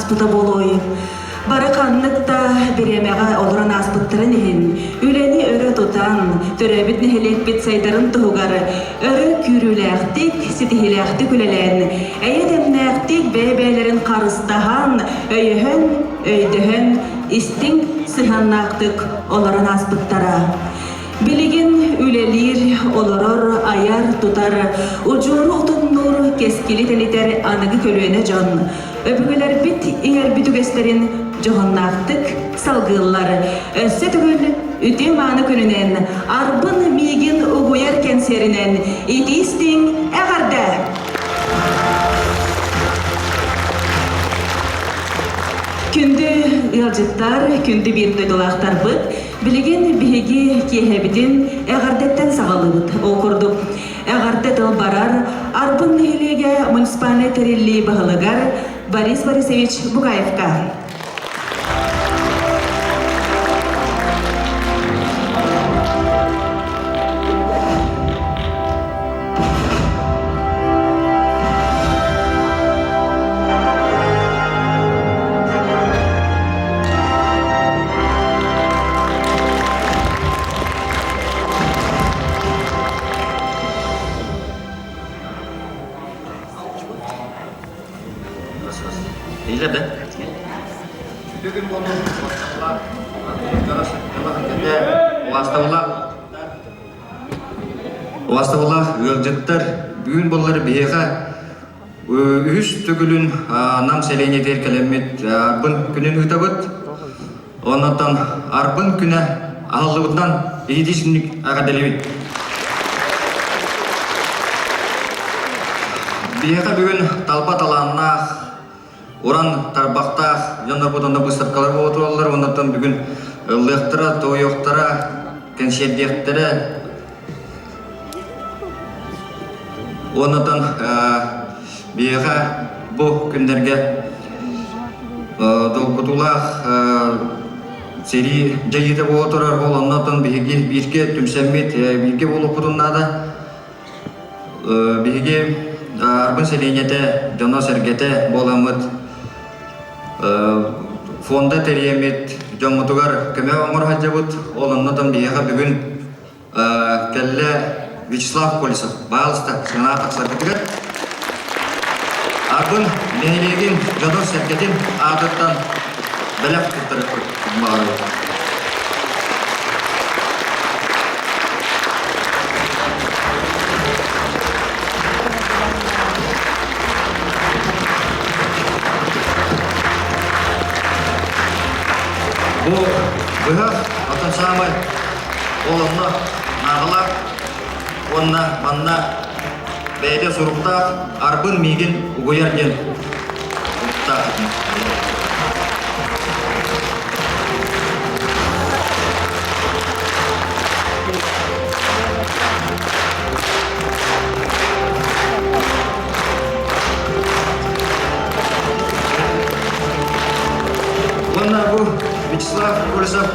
ааспыта буолуой? Бары ханнык да бириэмэҕэ олорон ааспыттарын иһин, үлэни өрө тутан, төрөөбүт нэһилиэкпит сайдарын туһугар өрө күүрүүлээхтик, ситиһиилээхтик үлэлээн, эйэ-дэмнээхтик бэйэ-бэйэлэрин харыстаһан, өйөһөн, өйдөһөн, истиҥ сыһыаннаахтык олорон ааспыттара. Билигин үлэлиир, олорор, айар, тутар, удьуору утумнуур, кэскили тэлитэр аныгы көлүөнэ дьон өбүгэлэрбит иҥэрбит үгэстэрин дьоһуннаахтык салгыыллар. Өссө төгүл үтүө-мааны күнүнэн, Арбын миигин угуйар кэнсиэринэн итии-истиҥ эҕэрдэ! Күндү ыалдьыттар, күндү биир дойдулаахтарбыт, Билигин биһиги киэһэбитин эҕэрдэттэн саҕалыыбыт. Ол курдук, эҕэрдэ тыл барар Арбын нэһилиэгэ муниципальнай тэриллии баһылыгар Борис Борисович Бугаевка. Илэ да? Бүгүн буолуох Убаастабыллаах Убаастабыллаах ыалдьыттар, бүгүн буоллар биһиэхэ үһүс төгүлүн Нам сэлиэнньэтигэр кэлэммит Арбын күнүн ыытабыт. Оннуттан Арбын күнэ аһыллыбытынан иһитиисинник эҕэрдэлиибит. Биһиэхэ бүгүн талба талааннаах, уран тарбахтаах дьоннорбут онно быыстапкалар буола тураллар. Оннуттан бүгүн ыллыахтара, туойуохтара, кэнсиэрдиэхтэрэ. Оннуттан биһиэхэ бу күннэргэ долгутуулаах сэрии дьайыыта буола турар. Ол оннуттан биһиги бииргэ түмсэммит, бииргэ буолуохпутун наада. Биһиги Арбын сэлиэнньэтэ дьоно-сэргэтэ буоламмыт фонда тэрийэммит дьоммутугар көмө оҥоро сылдьабыт. Ол оннотон биһиэхэ бүгүн кэллэ Вячеслав Колесов, баалыста сыанаҕа тахсаргытыгар. Арбын нэһилиэгин дьонун-сэргэтин аатыттан бэлэх туттарыахпыт баҕарабыт. Бу быһах оттон саамай ол онно нааҕалаах уонна манна бэйэтэ суруктаах арбын миигин угуйар диэн суруктаах. Уонна бу Вячеслав Колесов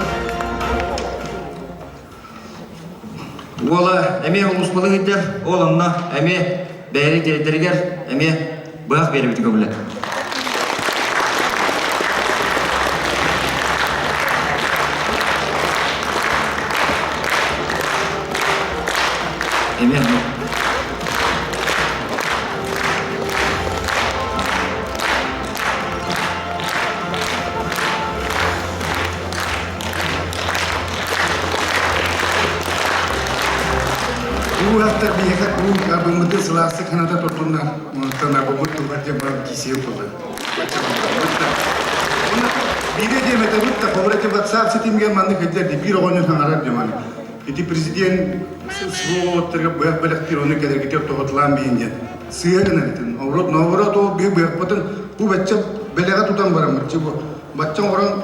Уола эмиэ улууспалыы сылдьар, ол онно эмиэ бэйэни тиэрдэригэр эмиэ быһах биэрбит көбүлэ. Эмиэ Ууһахтар биһиэхэ куруук абыммытын сылаастык саната турдуннар, онтон абыммыт тыллар диэн баран кисиэл тылы. Биирэ диэм этэбит да, холобура ити WhatsApp ситимигэр маннык этилэр дии, биир оҕонньор саҥарар диэн маны. Ити президент СВО-ттарга быһах бэлэхтиир, ону кэлэргитигэр тоһутулаан биһин диэн. Сыыһа гынар этин. Наоборот, наоборот, ол биһи быһахпытын бу бачча бэлэҕэ тутан бараммыт, бу бачча оҥорон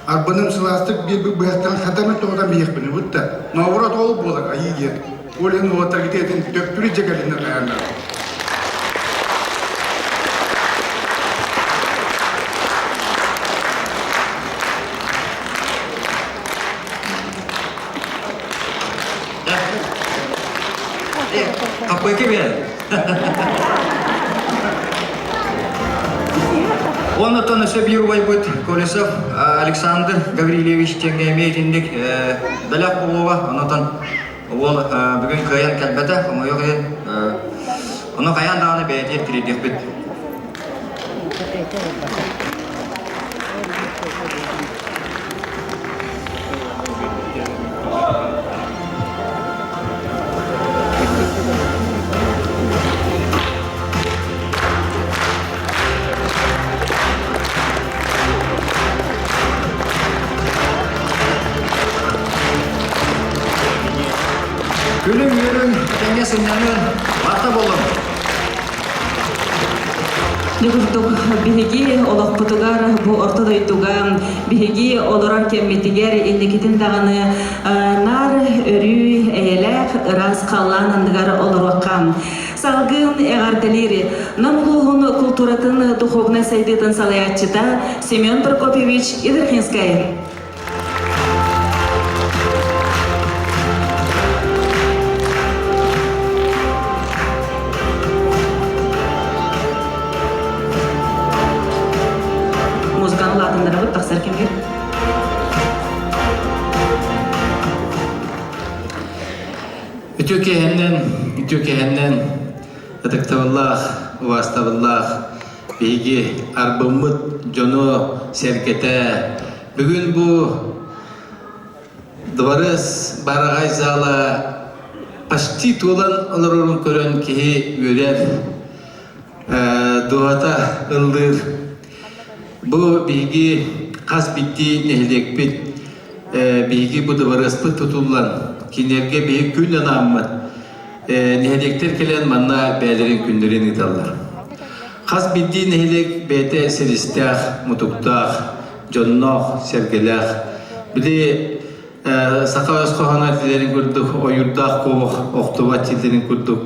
Арбыным сылаастык биэрбит быһахтарын хатаммыт тоҕотон биһиэхпин бутта. Наоборот ол буолар айыы диэн. Ол иһин уолаттаргыт этин төптүрү дьэ кэлиннэр хайааннар. Хаппыйка биэрэн. Оннуттан өссө биир убайбыт Колесов Александр Гаврильевич диэҥҥэ эмиэ итинник бэлэх буолуоҕа. Оннуттан уол бүгүн кыайан кэлбэтэ, хомойуох иһин. Ону хайаан даҕаны бэйэтигэр тириэрдиэхпит. Күлүҥ-үөрүҥ, этэҥҥэ сынньаныан, барта буоллун! Дьэ курдук биһиги олохпутугар бу орто дойдуга биһиги олорор кэммитигэр инникитин даҕаны наар өрүү эйэлээх ыраас халлаан анныгар олоруохха. Салгын эҕэрдэлиир Нам улууһун култууратын духовнай сайдыытын салайааччыта Семен Прокопьевич Идрахинскай. Музыканы улаатыннарабыт тахсар кэмигэр. Үтүө киэһэннэн, үтүө киэһэннэн ытыктабыллаах, убаастабыллаах биһиги арбыммыт дьону сэргэтэ бүгүн бу дворец бараҕай зала почти туолан олорорун көрөн киһи үөрэр, дууһата ыллыыр. Бу биһиги хас биирдии нэһилиэкпит биһиги бу дыбарыаспыт тутуллан, кинилэргэ биһиги күн анааммыт нэһилиэктэр кэлэн манна бэйэлэрин күннэрин ыыталлар. Хас биирдии нэһилиэк бэйэтэ силистээх, мутуктаах, дьонноох, сэргэлээх. Били саха өс хоһооно этилэрин курдук ойуурдаах куобах охтубат сирдэрин курдук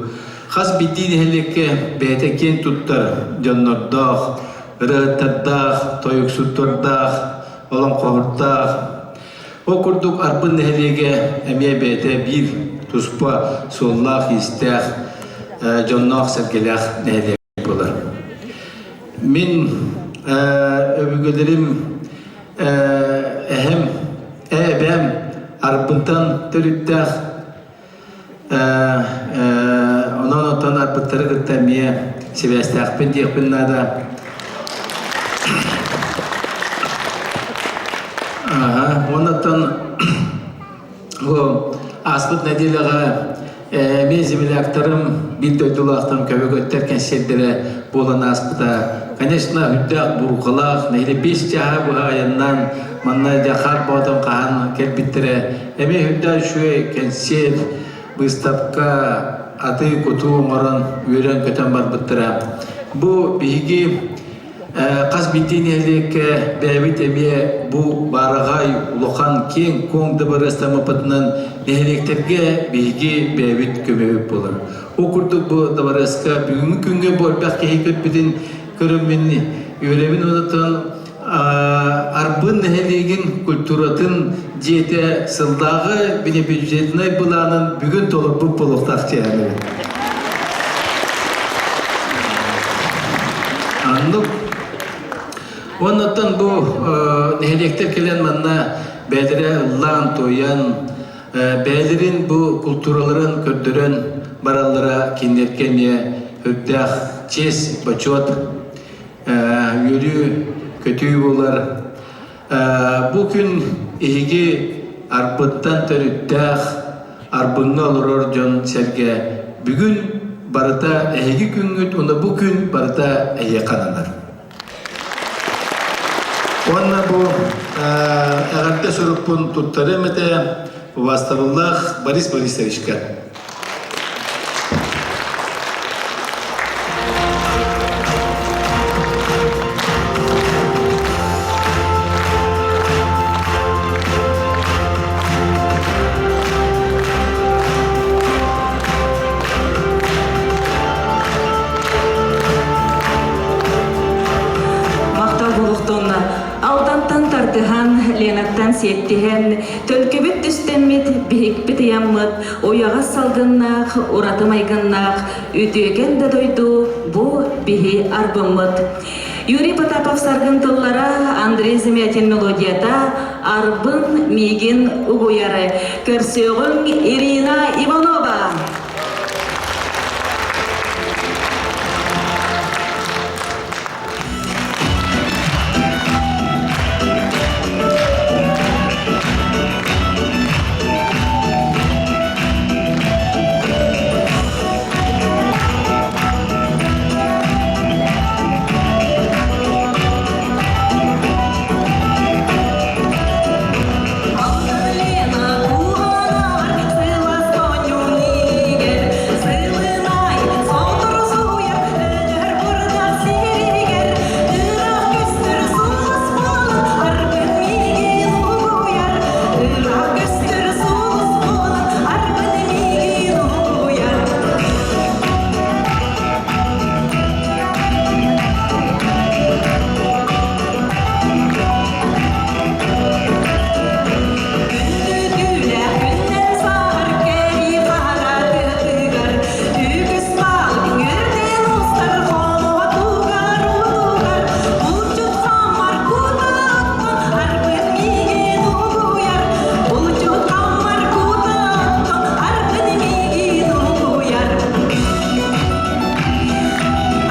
хас биирдии нэһилиэккэ бэйэтэ киэн туттар дьоннордоох, ырыаһыттардаах, тойуксуттардаах, олоҥхоһуттаах. Ол курдук Арбын нэһилиэгэ эмиэ бэйэтэ биир туспа суоллаах-иистээх, дьонноох-сэргэлээх нэһилиэк буолар. Мин өбүгэлэрим эһэм, эбэм Арбынтан төрүттээх онон оттон арбыттары кытта эмиэ сибээстээхпин диэхпин наада. Оннуттан бу ааспыт нэдиэлэҕэ эмиэ земляктарым биир дойдулаахтарым көмөгөттөр кэнсиэрдэрэ буолан ааспыта. Конечно, үрдээх бурҕалаах, нэһилэ биэс чааһа быһа айаннаан манна дьэ хаар боотон хаһан кэлбиттэрэ. Эмиэ үрдээх үчүгэй кэнсиэр, быыстапка, атыы-кутуу оҥорон үөрэн-көтөн барбыттара. Бу биһиги Хас биирдии нэһилиэккэ бэйэбит эмиэ бу баараҕай улахан киэҥ-куоҥ дыбарыастаммыппытынан нэһилиэктэргэ биһиги бэйэбит көмөбүт буолар. Ол курдук бу дыбарыаска бүгүҥҥү күҥҥэ бу элбэх киһи көрбүтүн көрөммүн үөрэбин уонна Арбын нэһилиэгин культуратын дьиэтэ сыллааҕы бюджетнай былаанын бүгүн толорбут буолуохтаах дьиэһэлэбит. Аннык. Оннуттан бу нэһилиэктэр кэлэн манна бэйэлэрэ ыллаан-туойан, бэйэлэрин бу култуураларын көрдөрөн бараллара кинилэргэ эмиэ үрдээх чиэс, бочуот, үөрүү, көтүү буолар. Бу күн эһиги арбыттан төрүттээх Арбыҥҥа олорор дьон-сэргэ бүгүн барыта эһиги күҥҥүт уонна бу күн барыта эһиэхэ ананар. Уонна бу эҕэрдэ сурукпун туттарыам этэ убаастабыллаах Борис Борисовичка. Махтал буолуохтун Алдантан тардыһан, Ленаттан сиэттиһэн, төлкөбүт түстэммит, биһикпит ыйаммыт, уйаҕас салгыннаах, ураты майгыннаах, үтүөкэн да дойду бу биһи арбыммыт. Юрий Потапов саргын тыллара, Андрей Замятин мелодията «Арбын миигин угуйары». Көрсүөҕүҥ Ирина Иванова!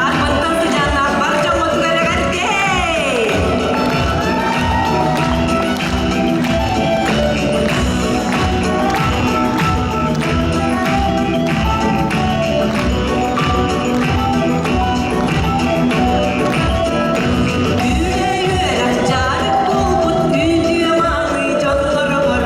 Арбаттан сыдьааннаах бар дьоммутугар эҕэрдэ! Үөрэ-үөрэх дьарык буолбут үтүө-мааны дьонноругар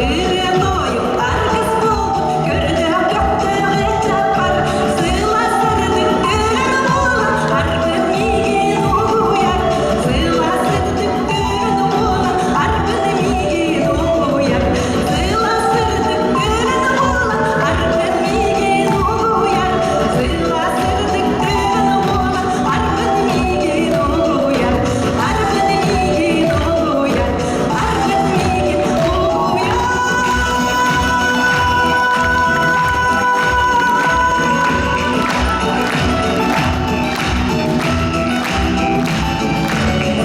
ырыа-тойук аргыс буолбут көрдөөх көхтөөх ыччаппар сылаас сырдык тыын буолан аргын миигин угуйар сылаас сырдык тыын буолан аргын миигин угуйар сылаас сырдык тыын буолан аргын миигин угуйар сылаас сырдык тыын буолан аргын миигин угуйар аргын миигин угуйар аргын миигин угуйар.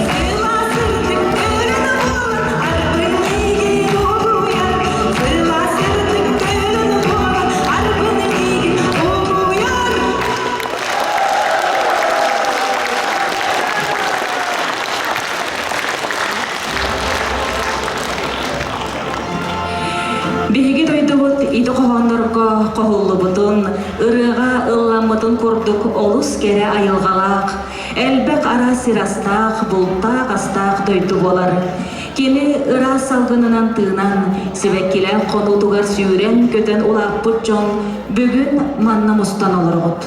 Сылаас сырдык тыын буолан аргын миигин угуйар сылаас сырдык тыын буолан аргын миигин угуйар. Биһиги дойдубут ити хоһооннорго хоһуллубутун, ырыаҕа ылламмытын курдук олус кэрэ айылҕалаах, элбэх араас сир астаах, бултаах-астаах дойду буолар. Кини ыраас салгынынан тыынан, сибэккилээх хонуутугар сүүрэн-көтөн улааппыт дьон бүгүн манна мустан олороҕут.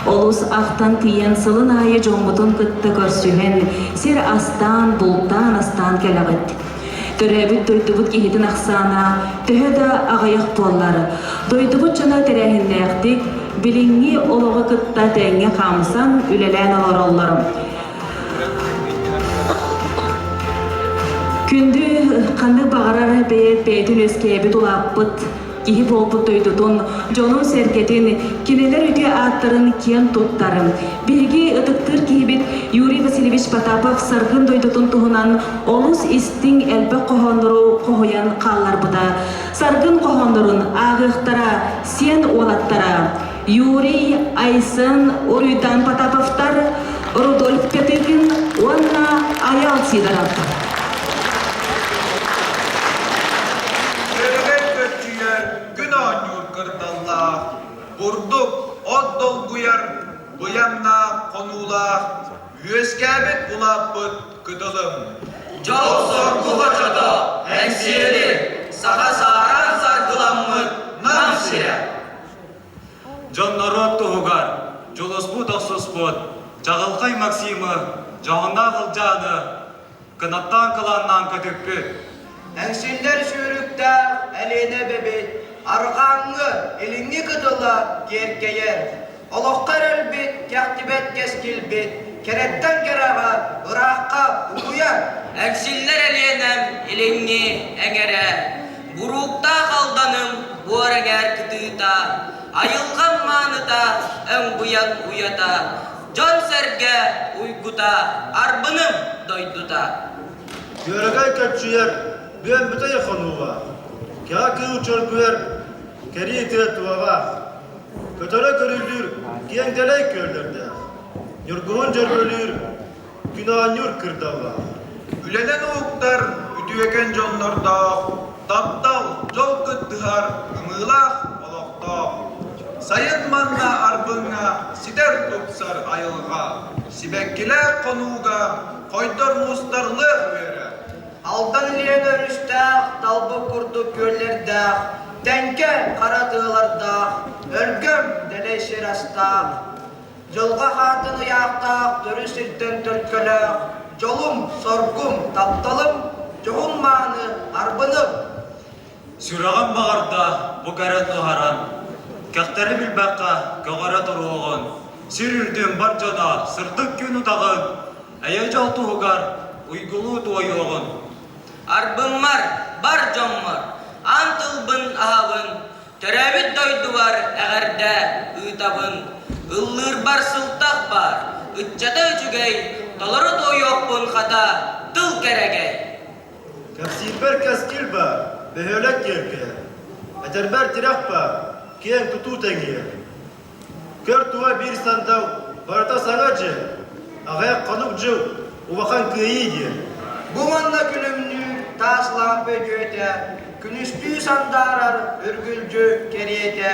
Олус ахтан тиийэн сылын аайы дьоммутун кытта көрсүһэн, сир астаан, бултаан астаан кэлэҕит. Төрөөбүт дойдубут киһитин ахсаана төһө да аҕыйах буоллар, дойдубут дьоно тэрээһиннээхтик, билиҥҥи олоҕу кытта тэҥҥэ хаамсан үлэлээн олороллор. Күндү ханнык баҕарар бэйэ бэйэтин үөскээбит улааппыт киһи буолбут дойдутун, дьонун-сэргэтин, кинилэр үтүө ааттарын киэн туттар. Биһиги ытыктыыр киһибит Юрий Васильевич Потапов Саргын дойдутун туһунан олус истиҥ элбэх хоһооннору хоһуйан хаалларбыта. Саргын хоһооннорун ааҕыахтара сиэн уолаттара Юрий, Айсен, Уруйдан Потаповтар, Рудольф Петыкин уонна Айал Сидоров. Өрөгөй көччүйэр, күн оонньуур кырдаллаах, бурдук, от долгуйар, быйаҥнаах, хонуулаах, үөскээбит улааппыт кытылым. Дьол-соргу хочото, Эҥсиэли, саха саараан саргыламмыт Нам сирэ. Дьон-норуот туһугар дьулуспут охсуспут Чаҕылхай Максимы дьоһуннаах Ылдьааны кынаттаан кылааннаан көтүппүт. Эҥсиллэр сүүрүктээх Элиэнэ эбэбит арҕааҥҥы, илиҥҥи кытыла киэркэйэр. Олоххо эрэлбит, кэхтибэт кэскилбит, кэрэттэн кэрэҕэ, ыраахха угуйар. Эҥсиллэр Элиэнэм илиҥҥи эҥэрэ, Бурууктаах Алданым буор эҥээр кытыыта, Айылҕам мааныта, өҥ-быйаҥ уйата, Дьон-сэргэ уйгута, Арбыным дойдута. Күөрэгэй көччүйэр, бүөн бүтэй хонууга, Кэҕэ кыыл чөргүөр, кэрии тыа туоҕа, Көтөрө көрүлүүр киэҥ дэлэй күөллэрдээх, Ньургуһун дьөрбөлүүр, күн оонньуур кырдаллаах. Үлэнэн уһуктар үтүөкэн дьоннордоох, таптал, дьол кыттыһар ымыылаах олохтоох. Сайын манна Арбыҥҥа ситэр тупсар айылҕа, сибэккилээх хонууга хойдор мустар лыах үөрэ. Алдан Илиэн өрүстээх, талбыт курдук күөллэрдээх, тэҥкэ хара тыалардаах, өлгөм дэлэй сир астаах, дьылҕа хаатын ыйаахтаах төрүт сиртэн төлкөлөөх, дьолум, соргум, тапталым, дьоһун мааны арбыным. Сүрэҕим баҕарда бу кэрэ нуһаран, кэхтэри билбэххэ көҕөрө туруоҕун, сир үрдүн бар дьоно сырдык күн утаҕын, эйэ-дьол туһугар уйгулуу туойуоҕун. Арбыммар, бар дьоммор, аан тылбын аһабын, төрөөбүт дойдубар эҕэрдэ ыытабын. Ыллыырбар сылтах баар, ыччата үчүгэй, толору туойуохпун хата, тыл кэрэгэй. Кэпсиирбэр кэскил баар, бөһүөлэк киэркэйэр. Этэрбэр тирэх баар, киэҥ тутуу тэҥийэр. Көр тула биир сандал, барыта саҥа дьиэ, аҕыйах хонук дьыл, улахан кыайыы диэн. Бу манна күлүмнүүр таас лаампа үтүөтэ, күнүстүү сандаарар үргүлдьү кэриэтэ,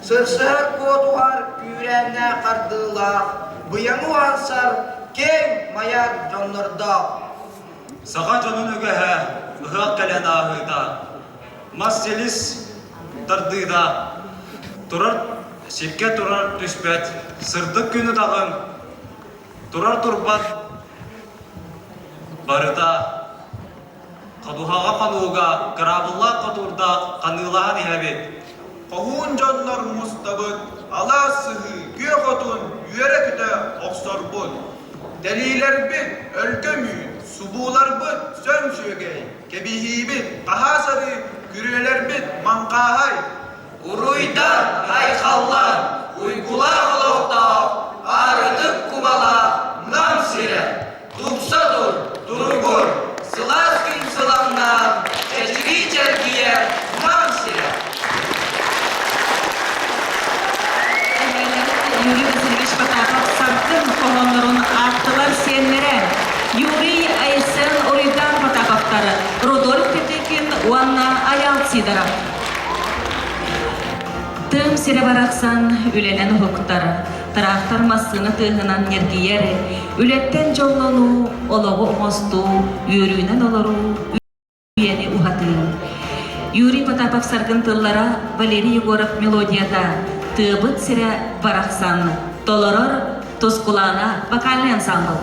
сырсыһар куотуһар күүрээннээх хардыылаах, быйаҥы уһансар киэҥ майаат дьоннордоох. Саха дьонун үгэһэ ыһыах кэлэн ааһыыта, мас силис тардыыта, турар сиргэ турар түспэт, сырдык күн утаҕын турар турбат барыта ходуһаҕа хонууга кыраабыллаах хотуурдаах ханыылаһан иһэбит. Хоһуун дьоннор мустабыт, алаас сыһыы, күөх отун үөрэ-көтө охсорбут. Тэлиилэрбит өлгөм үүт, субууларбыт сөҥ сүөгэй, кэбиһиибит хаһаас арыы, күрүөлэрбит маҥхааһай. Уруйдан, айхаллан, уйгулаах олохтоох, аарытык кубалаах Нам сирэ! Тупса тур, туругур, сылаас күн сыламнаах, чэчирии чэлгийэ Нам сирэ! Юрий Васильевич Потапов саргын хоһооннорун ааттылар сиэннэрэ Юрий Айсен Уруйдан Потаповтар, Рудольф Петыкин уонна Айал Сидоров. Тыам сирэ барахсан үлэнэн уһуктар, тыраахтар массыына тыаһынан ньиргийэр, үлэттэн дьоллонуу, олоҕу оҥостуу, үөрүүнэн олоруу, үйэни уһатыы. Юрий Потапов саргын тыллара, Валерий Егоров мелодията «Тыабыт сирэ барахсан» толорор Тускулаана вокальный ансамбл.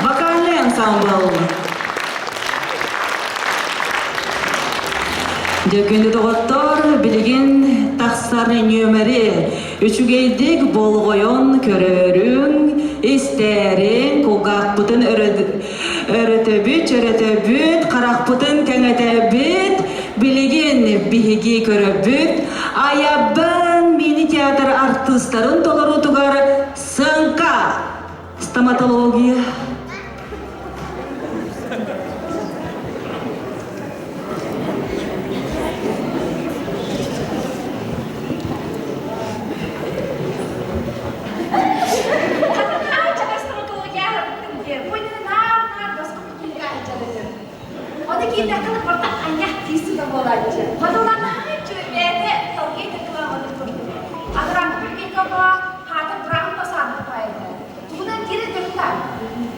вокальный ансамбл. Дьэ күндү доҕоттор, билигин тахсар нүөмэри үчүгэйдик болҕойон көрөөрүҥ, истээриҥ, кулгаахпытын өрөтөбүт, чөрөтөбүт, харахпытын кэҥэтэбит, билигин биһиги көрөбүт, Айабан мини-театр артыыстарын толоруутугар Сыҥка стоматология. Оны киирдэххинэ барыта айах тииситэ буолааччы. Хатыланааччы бэйэтэ салгыы рекламатын курдук. Аграрный поликлиникаҕа хаата быраҕын да саабыт баайда. Тугунан киирэ дьонтан?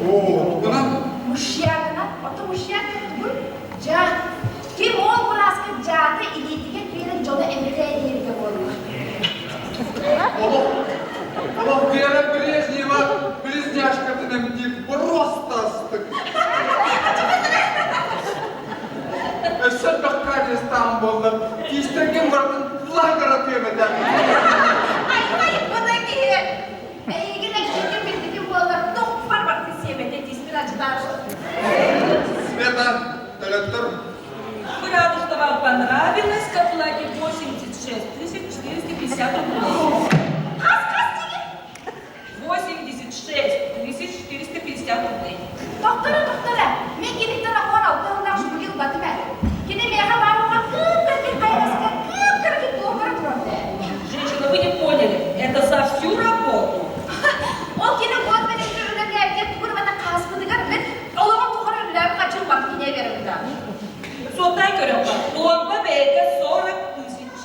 Оо, тугунан? Мышьягынан. Ото мышьяк тугун? Дьаат. Ким ол бырааска дьааты илиитигэр биэрэн дьону эмтээ диэбитэ буолла. Олох, олох Вера Брежнева близняшкатын эмтиир просто астык. Өссө элбэх кадристаан буоллар, тиистэргин барытын лаһыгыратыам этэ. Ай-ай, бу киһи! Эйигин эккитин билбитим буоллар, тохпар барты сиэбэтэ тииспин ачытаары. Света, төлөттөр. Мы рады, что вам понравилось. К оплате 86 450 рублей. Хас-хас диги? 86 450 рублей. Тохторо, тохторо. Мен киниттен ахуан алтыһыннаах шпугил батым ээ. Кини миэхэ баар уха кып-кыракый хайаҕаска кып-кыракый туохара турар Женщина, вы не поняли, это за всю работу. Ол кини год бэлэккэ үлэлээбитэ тугун эмэтэ хааспытыгар мен олоҕум тухары үлэлээбит хачым бак киниэ беребита. Суоттай көрөҕө, туомба бэйэтэ 40 тысяч.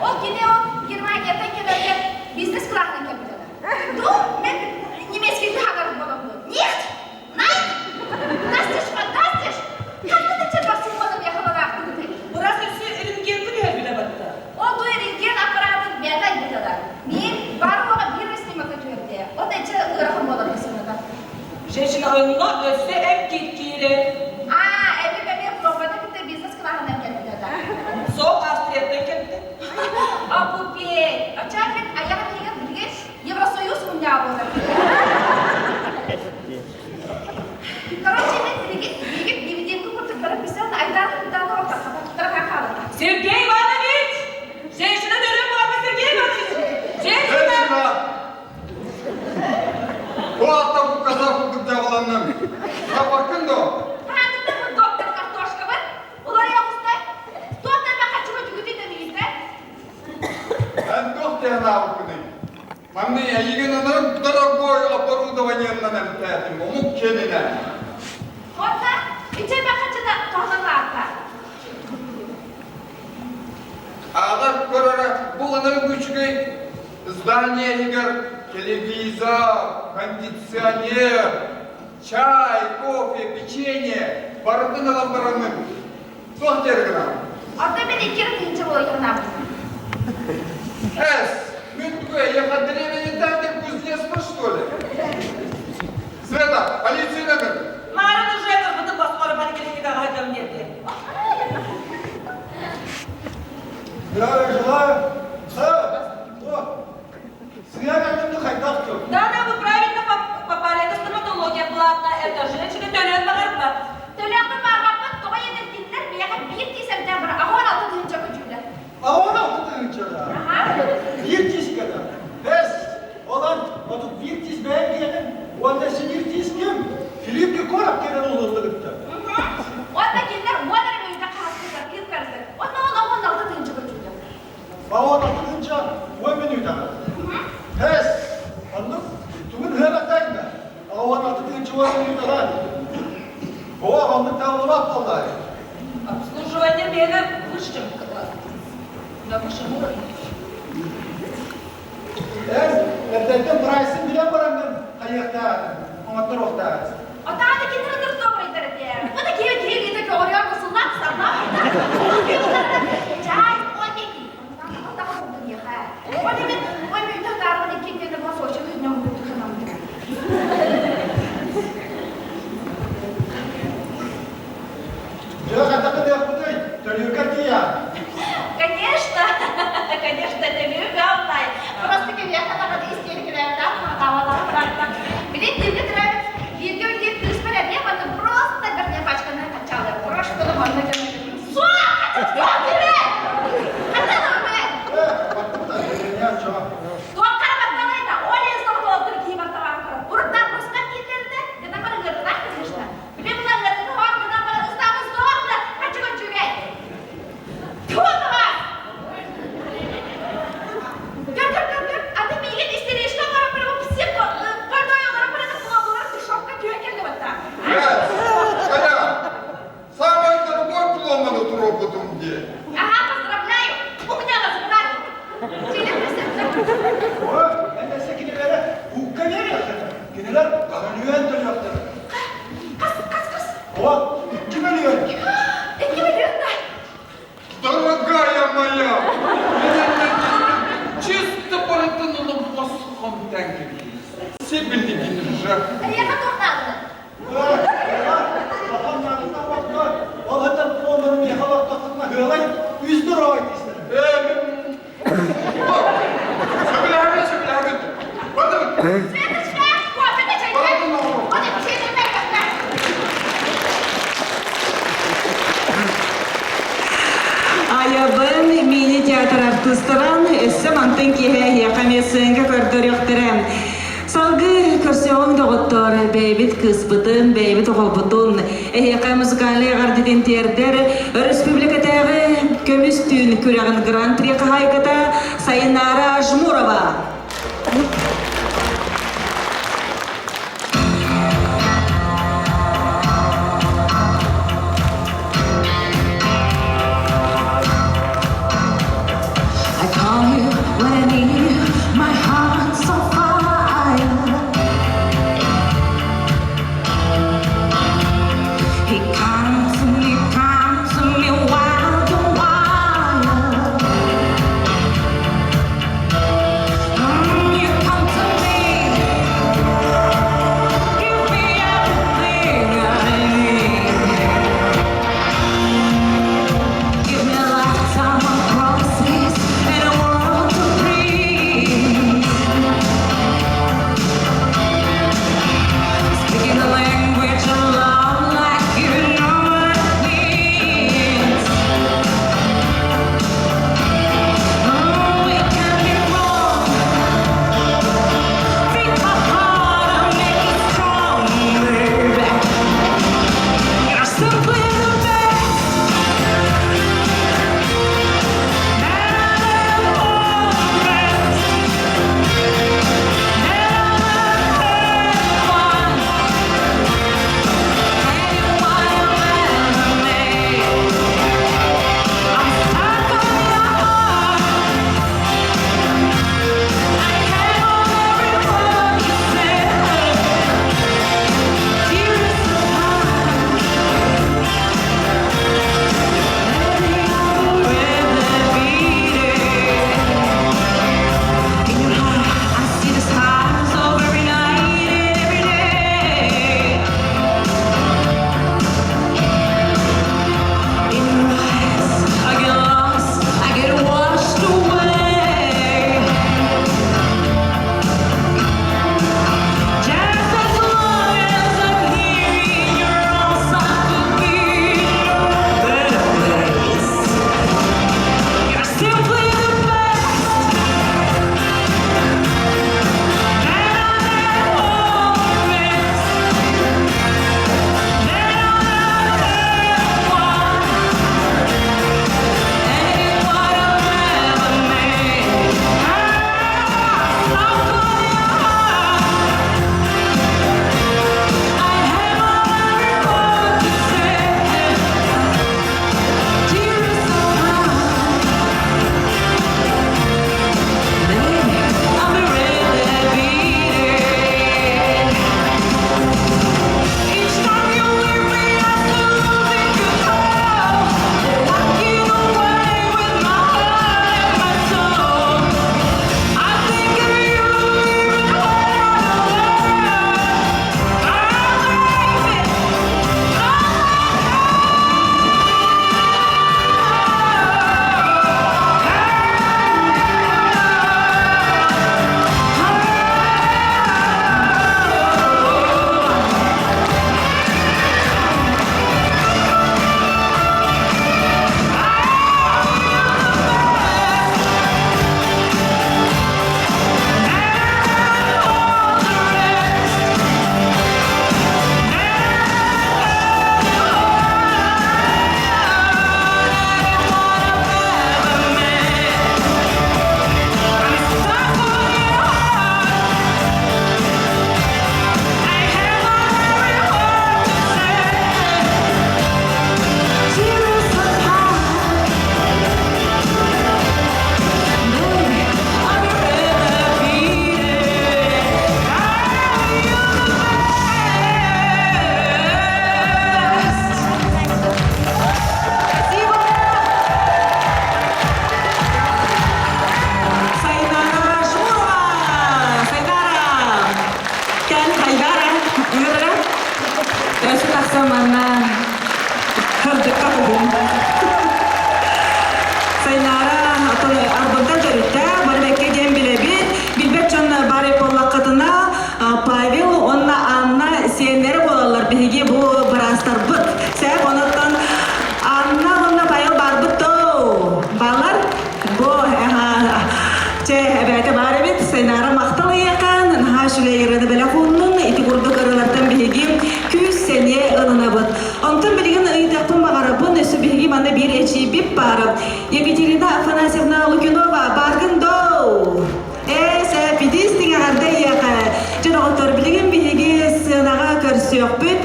Ол кини ол Германияттан кэлэргэ бизнес кылааһынан кэлбитэ. Ну, мен немецкий хагарым боламмын. Нет! Nein! Das ist fantastisch! Ханна да чарбахсың бола бияхалараахтыгыты. Бырас өссө рентгенти түһэрбитэ батта. Ол ту рентген аппаратын бэйэтэ айбытада. Мин бар оҕо биир снимокка түһэрдэ. От эче ыарахан буолар бысыната. Женщина онно өссө эп киирэ. Аа, эби бэби пробата кытта бизнес кылааһынан кэлбитэ да. Соқ Австрияттан кэлбитэ. Апупей! Ачаа мен аяҕын иһигэр билигин Евросоюз мунньаҕа буолар. Короче, мен билигин билигин дивидендку курдук баран билсэн айдааны куттааны ортахха хаалата. Сергей Иванович! Женщина дөрөм буолба Сергей Иванович! Женщина! Женщина! Бу атта бу казах курдук дьаҕаланным. Хапаккын дуо? Хаанытта бу доктор картошкабын уларыйа оҕуста. Туох да хачыга түгүтүн эмиийдэ. Эн туох диэн аабыккыный? Манны эйигин ынырык дорогой оборудованиеннан эмтээтим, омук киэнинэ. Онна ичэ бахачыда тоһонон аата. Ааҕар көрөрө бу ынырык үчүгэй здание иһигэр телевизор, кондиционер, чай, кофе, печенье барытын ылан бараммын туох диэри гынаҕын? Онто мен иккиэн тыһыынча буолуохтаахпын. Эс, мен тугу эйиэхэ древний кузнец что ли? Света, полицияны көр. Марын уже кырбытын басмары поликлиникаға айтам деді. Здравия желаю. О, сыа кэллим хайдах дьон. Да, да, вы правильно попали. Это стоматология платная. Это женщина төлөөн баҕарбат. Төлөөхпүн баарбаппын тоҕо иэдэртииллэр миэхэ биир тиис эмтээн бар аһуон алта тыһыынча көдьүүлэр. А он 6 тыһыынча Биир тиискэ да. Бэс, онон 31 тиис бэйэҥ киэнин, уонна сибиир тиис ким? Филипп Киркоров кэлэн уһуллубуттар. Уонна кинилэр уон эрэ мүнүүтэ хаһаспыттар кыып карты. Онно ол 16 тыһыынча көдьүүлэр. А он 6 тыһыынча 10 мүнүүтэҕэ. Эс, оннук тугун ыһыахтайда. А 16 тыһыынча 10 мүнүүтэҕэ. О, оннук табыллыбат буоллаай. Обслуживание мера высшем классе. На высшем уровне. Эн эрдэттэн прайсын билэн бараҥҥын хайыахтаах, оҥотторуохтаах. Отааны кинилэр ынырык добрайдар этэ. Бу да киһи киһи илиитэ көҕөрүөр бусуллаах сарнаах. Чай, кофе. Ол эмин ой мүнтэ таарбын икки кэннэ бос очу күннэ О, 2 миллион. 2 миллион да? Дорогая моя, чисто барытын босхом тәңкелейіз. Себілдігін жақ. Эйиэхэ туох нааданы? Ол хатар помын меха лоттохтуна хылай үс дорой дейсің. Сөбіләбі, сөбіләбі. Бадыр. Светочка, кофе да чайка. Вот это чайка. Айабын мини-театр артыыстаран өссө мантан киэһэ эһиэхэ эмиэ сыаҥка көрдөрүөхтэрэ. Салгыы көрсөҕүҥ доҕоттоор, бэйэбит кыыспытын, бэйэбит оҕобутун, эһиэхэ музыкальнай эҕэрдэтин тиэрдэр өрөспүүбүлүкэтээҕи көмүс түүн күрэҕин гран-при хаһаайката Сайынаара Жмурова. I call you when I need you, my heart's on fire. He comes to me, comes to me wild and wild. Өссө тахсан манна кырдьыкка куһум. Сайнаара Арбынтан төрүттээх, бары бэккэ диэн билэбит. Билбэт дьон баар буоллаххытына, Павел уонна Анна сиэннэрэ буолаллар биһиги бу быраастарбыт. Сээп онуттан Анна уонна Павел барбыт доо. Балар бу чэ эбээтэ баар эбит. Сайнаара махтал ыйахан, наһаа үчүгэй ырыаны бэлэх ууннун. Ити курдук ырыалартан биһиги күүс сэниэ ылынабыт. Онтон билигин ыйытыахпын баҕарабын, өссө биһиги манна биир эчийбит баар. Екатерина Афанасьевна Лукинова, бааргын доо! Ээ, сэппитис тиҥэҕэрдэ ийэхэ. Дьэ, доҕоттор, билигин биһиги сыанаҕа көрсүөхпүт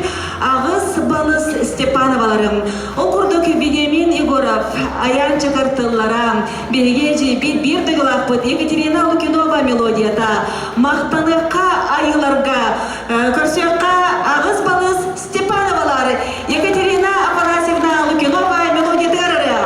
аҕыс балыс Степановаларым. Ол курдук Вениамин Егоров, Айаан Чакыр тыллара, биһиги эдьиийбит биир дойдулаахпыт Екатерина Лукинова мелодията «Махтаныахха айыыларга» көрсүөххэ аҕыс балыс Степановалар Екатерина Афанасьевна Лукинова мелодиятыгар ырыа.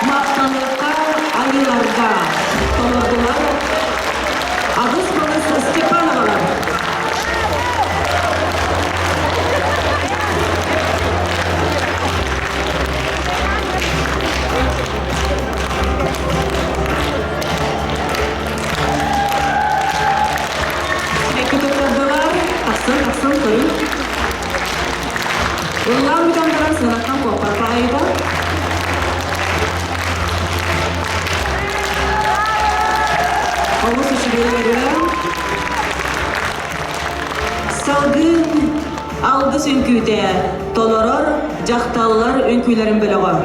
Махтаныахха айыыларга толордулар аҕыс балыс Степановалар. Эки туттардылар, тахсан тахсан көрүн. Ыллаан бүтэн баран сыанаттан куоппат баҕайыта. Өлөрөм. Салгын алгыс үҥкүүтэ толорор дьахталлар үҥкүүлэрин бөлөҕө.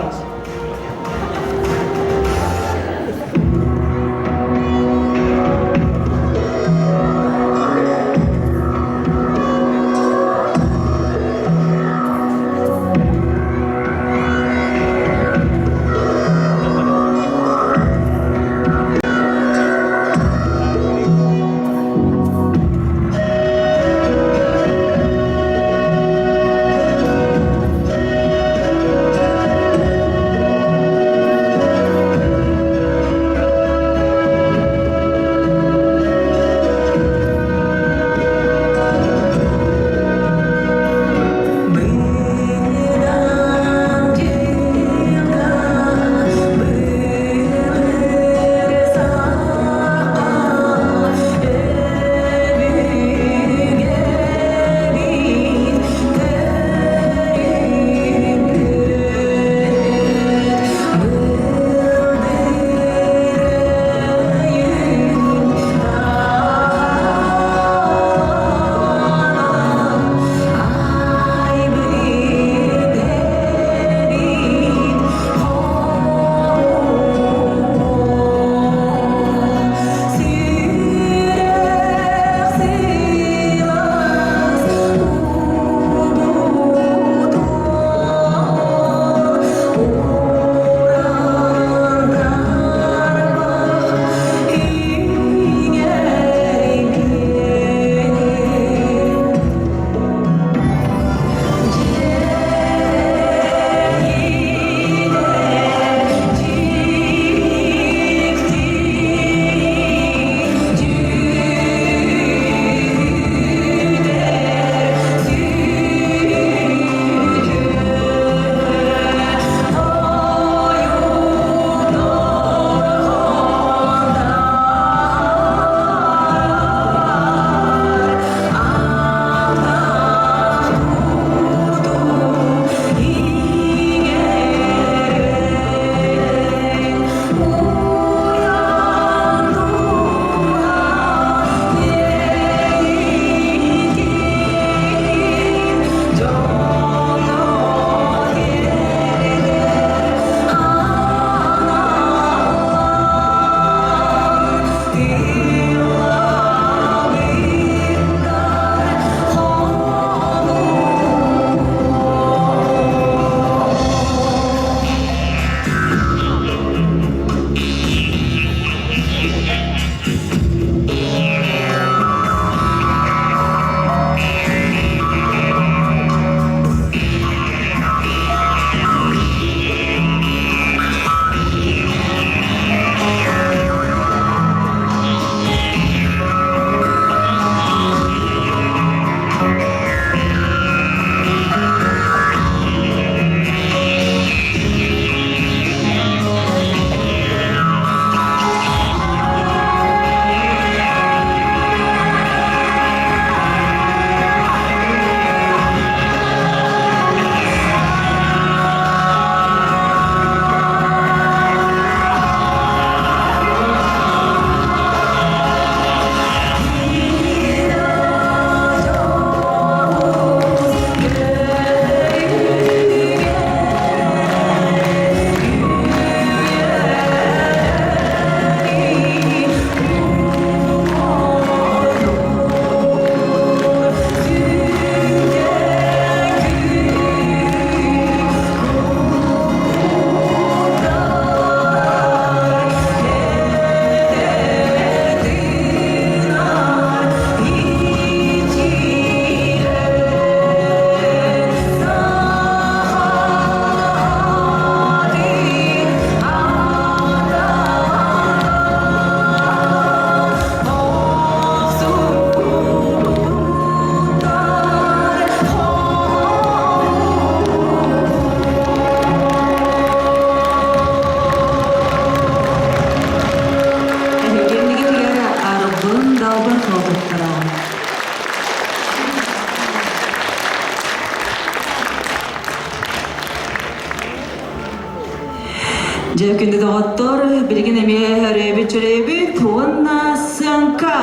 күндү доҕоттор, билигин эмиэ өрөөбүт чөрөөбүт уонна сыаҥка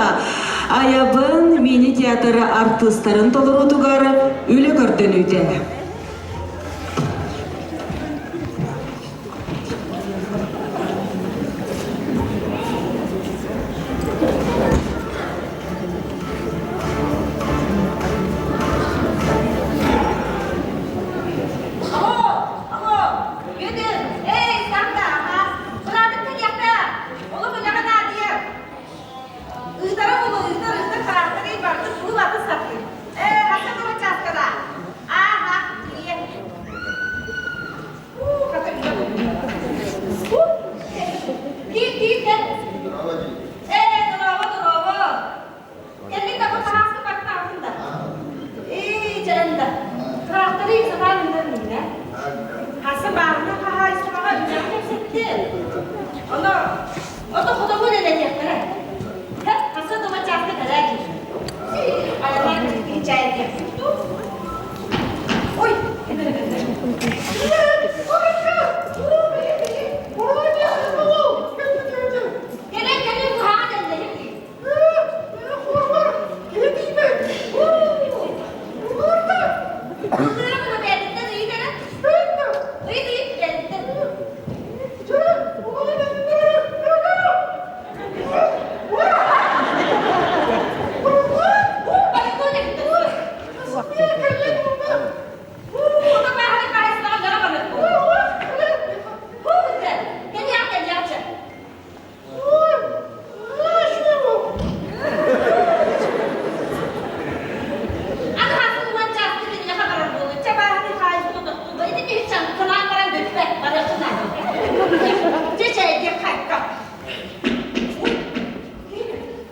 Айабын мини-театр артыыстарын толоруутугар үлэ көрдөнүүтэ. Алло, алло, Бүөтүр, эй, Сарда, аха, быраатым кэлиэхтэ, олох үлэҕэ наадыйар. Ыытара буолуо, ыытар, ыытар хараахтарый барытын куул атын сатыыр. Ээ, хаса тура чааскада. Ааха, тиийэ. Уу, хата үлэ буолуо. Киир, киир, кэл. Ээ, дорообо, дорообо. Кэллик да бу таһааска баттаатын да. Ээ, чэрэн да. Тракторы сатаан ыытар миннэ. Хаса баарына хаһаайыстыбаҕа үлэҕэ кэпсэтти. Оно, ото хотоҥҥун элэтиэхтэрэ. Хэп, хаса дума чааска кэлээ дии. Айаннаан киһи чээйдиэх. Ой! Кэлэн кэлэн быһаҕа дэллэһим дии.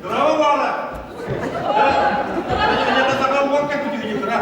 Здорово, Вала! Это сама лодка кутюрика.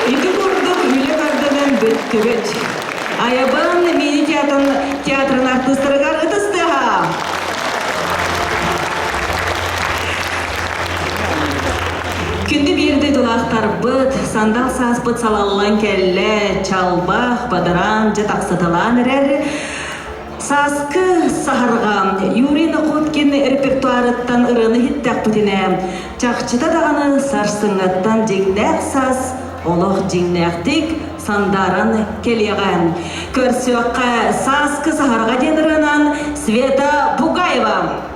Ити курдук үлэ көрдөнөн бүттүбүт. Айабын мини-театрын театрын артыыстарыгар ытыстыаха! Күндү биир дойдулаахтарбыт, сандал сааспыт салаллан кэллэ, чалбах, бадараан дьэ тахсыталаан эрэр. Сааскы саһарҕа Юрий Находкин репертуарыттан ырыаны иһиттэхпитинэ, чахчыта даҕаны сарсыҥҥаттан дьиҥнээх саас олох дьиҥнээхтик сандааран кэлиэҕэ. Көрсүөххэ Сааскы саһарҕа диэн ырыанан Света Бугаева.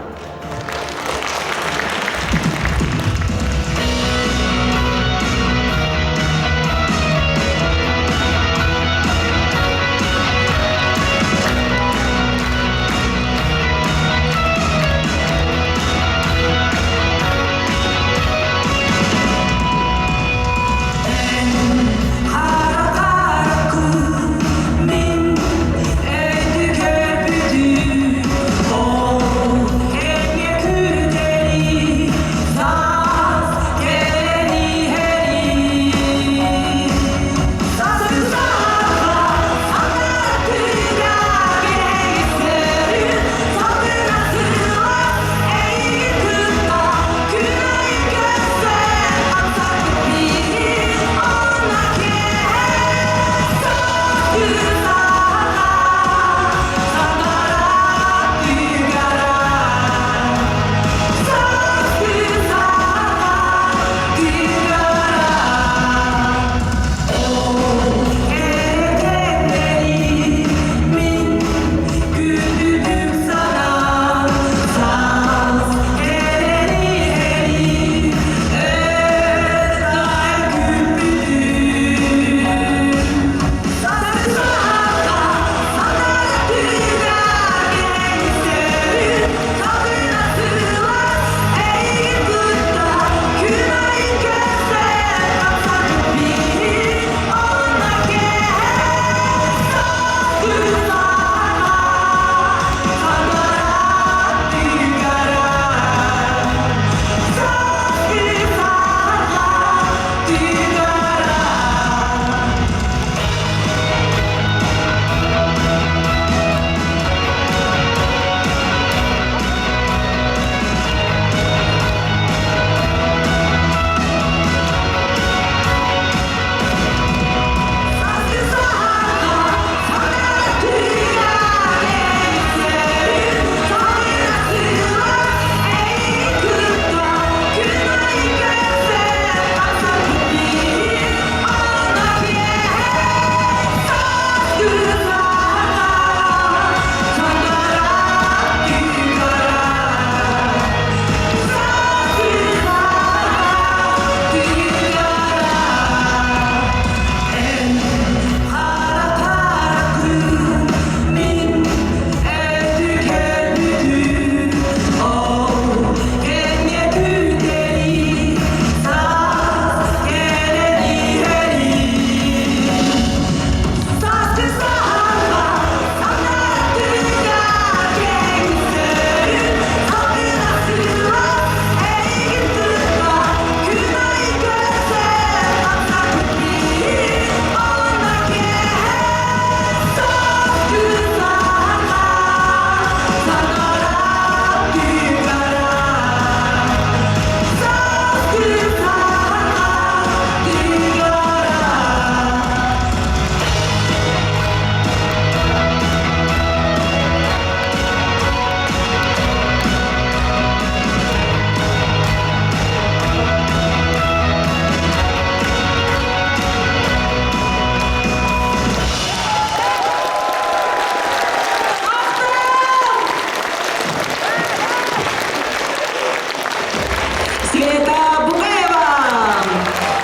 Света Бугаева!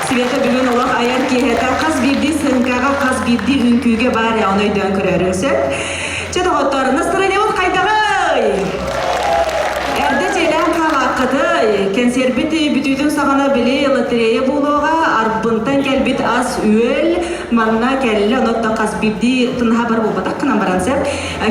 Света бүгүн олох айар киэһэтэ хас биирдии сыҥкаҕа, хас биирдии үҥкүүгэ баар оны өйдөөн көрөрүҥ сөп. Чэ доҕоттор, настроениебыт хайдаҕый? Эрдэ дьиэлээн хаалааххытый? Кэнсиэрбит бүтүүтүн саҕана били лотерея буолуоҕа, Арбынтан кэлбит ас-үөл манна кэллэ, онон хас биирдии тынһа бар буолбатах гынан баран сөп.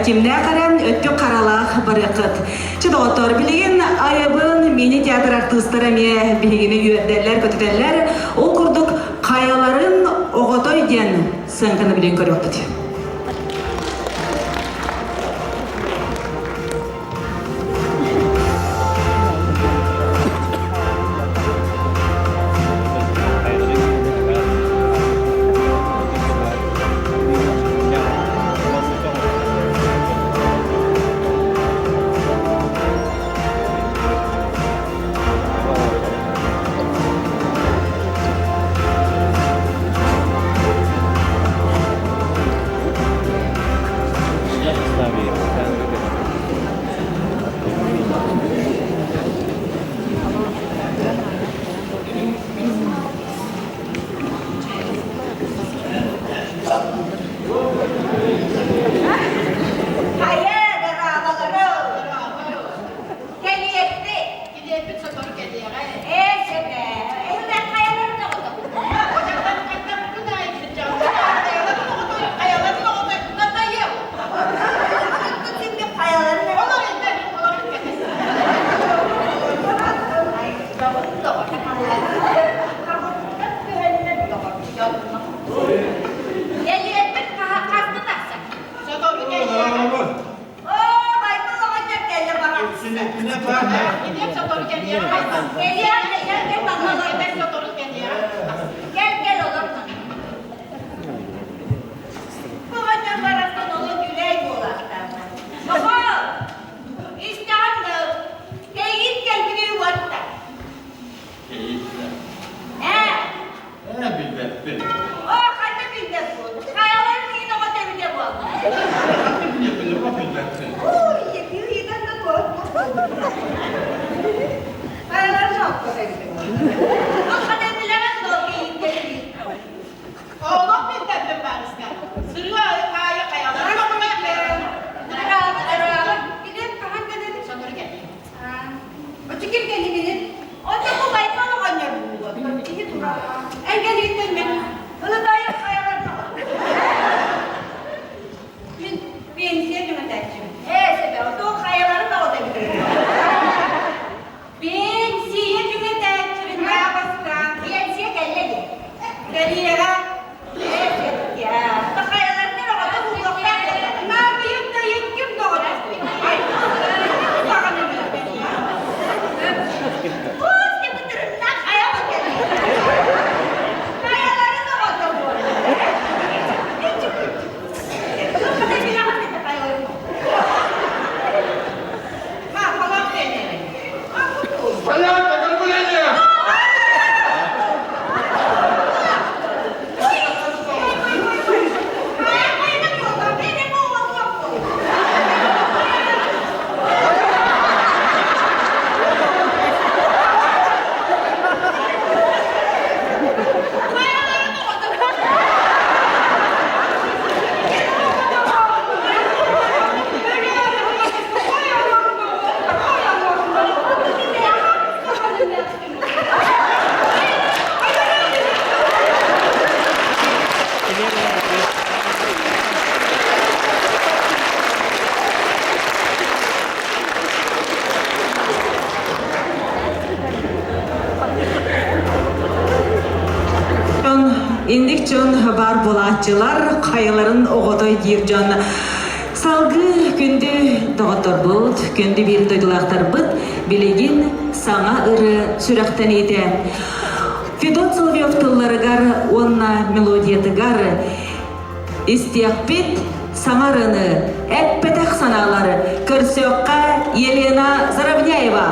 Кимнээх эрэ өттүк харалаах барыаххыт. Чэ доҕоттоор, билигин айабын мини-театр артыыстара эмиэ биһигини үөрдэллэр, көтүтэллэр. Ол курдук хайаларын оҕотой диэн сыаҥканы билин көрүөхпүт. Кэлиэҕэ, кэлиэҕэ, кэл манна олор. Сотору кэлиэҕэ. Кэл, кэл олор манна. Оҕонньор барахсан олох үлэй буолаахтаата. Доҕоор, истэҕин да, кэйиит кэлбити уотта. Кэйиит да? Ээ. Ээ, билбэппин. Оо, хайда билбэппин. Хайаларын иһин оҕото эбитэ буолла. Билбэппин, билбэппин. Ой, ыйытан да туох. Хайаларын соһукка эбитэ буолла. Ол хата билэҕин дуо кэйиит кэлбит? Олох билбэппин баарыска. Сырыы аайы хайаларын Араабыт, араабыт. Килиэп хаһан кэлэр? Сотору кэлиэ. Оччо ким кэллигинин? Онто бу Байкал оҕонньор буолуо. Киһи турар. Эн кэлииттэн мен ылытайым хайалар Мин пенсия түҥэтээччибин. Ээ, сөбө, оту хайаларын оҕото эбит. Пенсия түҥэтээччибин баабастаан. Пенсия кэллэ дии. Кэлиэҕэ. Ээ, сөпкө. Хайаларын оҕото буолуохтаах буоллаҕа. Наабыйым да ким да оҕото. Саҕаны Пусть бытырыннах хайаҕа кэллэ. Хайаларын оҕото буолла. Понятно, ограбление! Инник дьон бар буолааччылар хайаларын оҕотой диир дьон салгыы күндү доҕотторбут, күндү биир дойдулаахтарбыт билигин саҥа ырыа сүрэхтэниитэ. Федот Соловьев тылларыгар уонна мелодиятыгар истиэхпит саҥа ырыаны эппэтэх санаалары көрсүөххэ Елена Заровняева.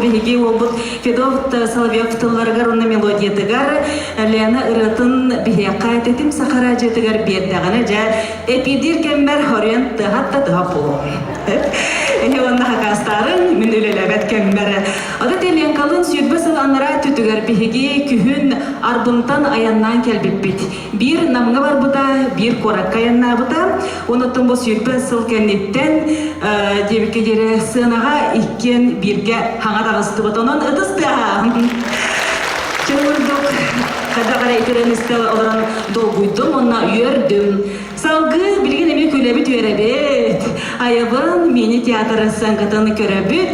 биһиги уолбут Федот Соловьев тылларыгар уонна мелодиятыгар Лена ырыатын биһиэхэ тэтим саха радиотыгар биэрдэҕинэ дьэ эпидир кэммэр хоруйан тыаһат да тыһа буолуо. Эһи уонна хакаастаарын мин үлэлээбэт кэммэр. Ата Ленкалын 20 сыл анараа өттүгэр биһиги күһүн Арбынтан айаннаан кэлбиппит. Биир Намҥа барбыта, биир куоракка айаннаабыта. Онуттан бу 20 сыл кэнниттэн диэбиккэ диэри сыанаҕа иккиэн бииргэ хаҥа таҕыстыбыт. Онон ытыс тыаһа! Чөҥүрдүк хайдах эрэ итирэн истэ олорон долгуйдум уонна үөрдүм. Салгыы билигин эмиэ күлэбит үөрэбит. Айабын мини-театр сценкатын көрөбүт.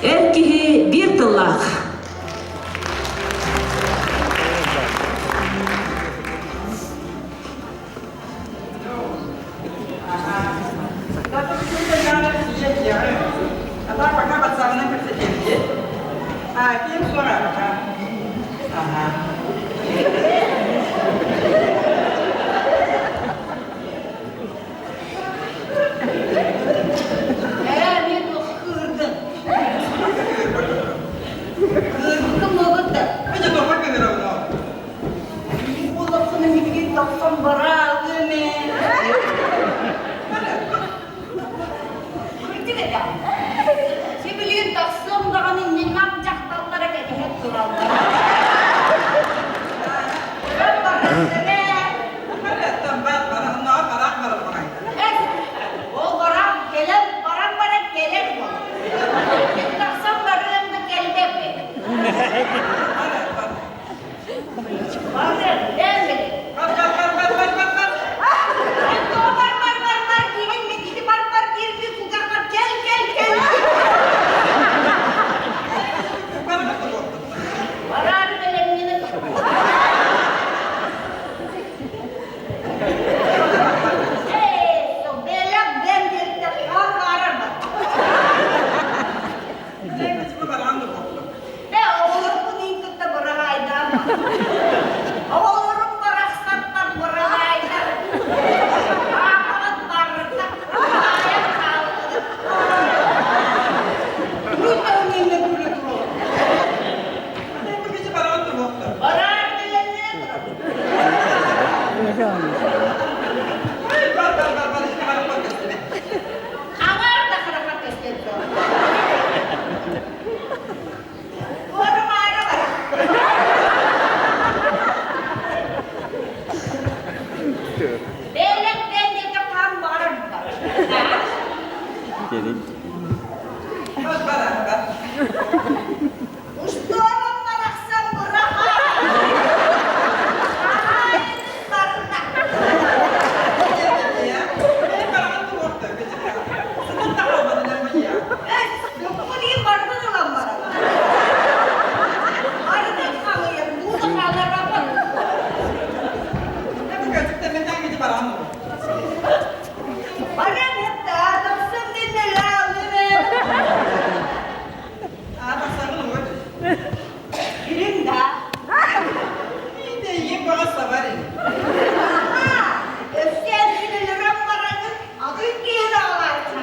Эр киһи биир тыллаах. Ээ, мен кыырдым. Кыырбыкым буолбут да. Буоллаххына миигин тахсан бараалыам ээ. Кырдьык этэ. Сибилигин тахсыам даҕаны ньыҥам дьахталлара кэтэһэн тураллар. Ол баран кэлэн баран баран кэлэр буолар. Мин тахсан барыам да кэлбэппин. Барыам, эн Бар бар бар бар бар бар бар. Мен тоҕо бар бар бар бар диигин мен ити бар бар диирбин кулгаахпар кэл кэл кэл. Бараары бэлэмнэнэ Оҕолорум барахсаттар быраһаайдар. Аапаҕыт барыта хаайан хааллыгыт. Бараар бэлэмнэнэ Аҥаар да харахар көстөн Туора-маара бар. Бэлэктэн диэки хаан баҕарар бар. Устуорам барахсан быраха! Хаһаайынын барда. Эс, дьоккун барытын ылан баран. Барытын хаҥыйан, буута хааларбаппын. Баран хатта, тахсам дэннэлээ Билин да. Өссө өлөрөн бараҥын атын киһи аҕалааччы.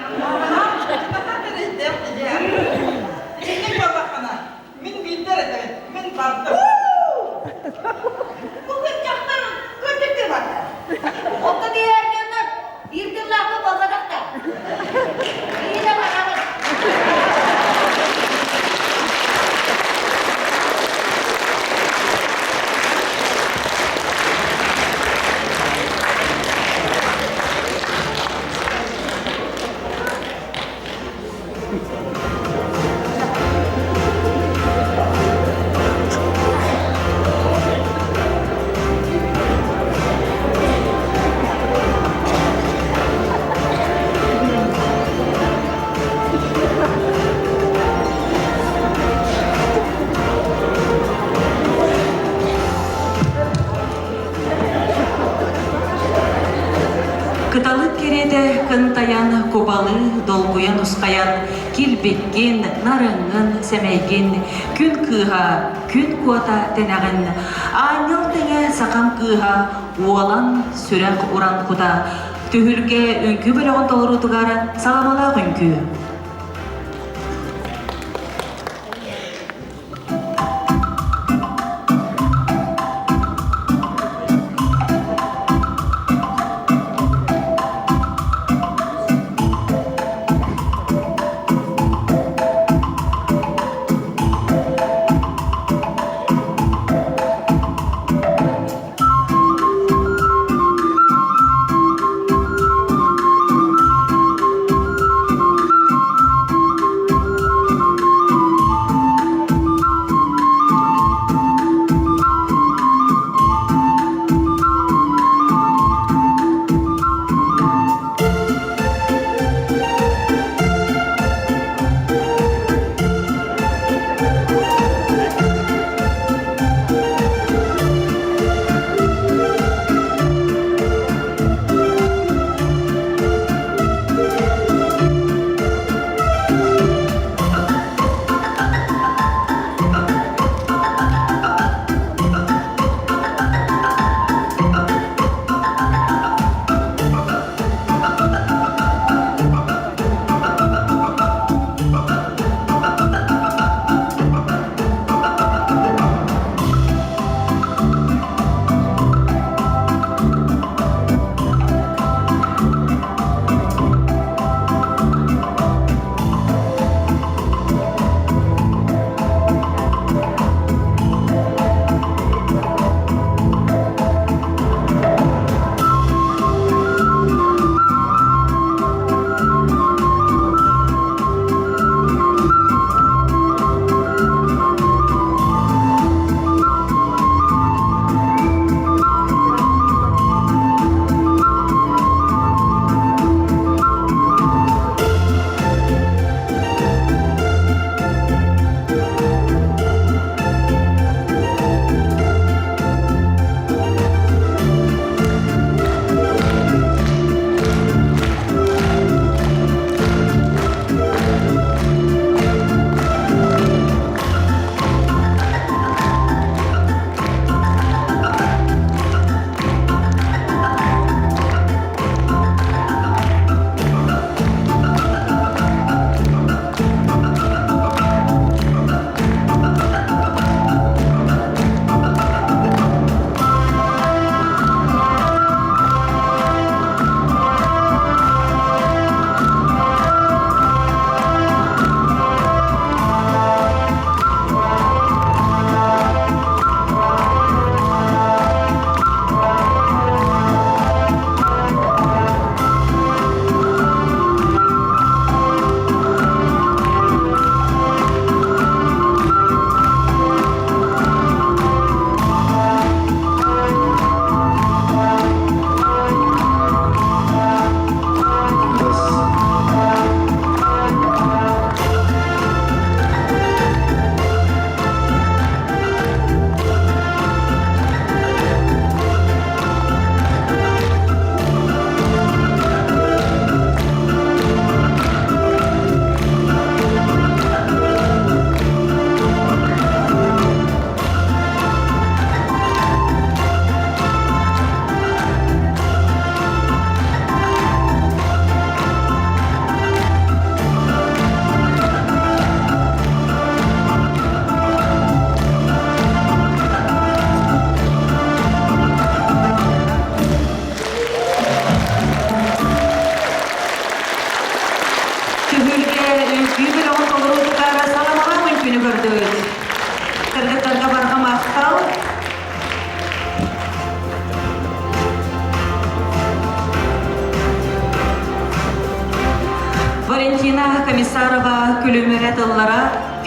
Бу кырдьахтар көрдүктэр барда. Отто диэһэргэннэр биир тыллаахпы буолбатахтар. Биирэ барабын. Кыталык кэриэтэ кынтайан, кубалыы долгуйан ускайан, килбиккин, нарыҥҥын, сэмэйгин, күн кыыһа, күн куота тэнэҕин, аанньал тэҥэ сахам кыыһа, уолан сүрэх уран кута, түһүлгэ үҥкүү бөлөҕүн толоруутугар саламалаах үҥкүү.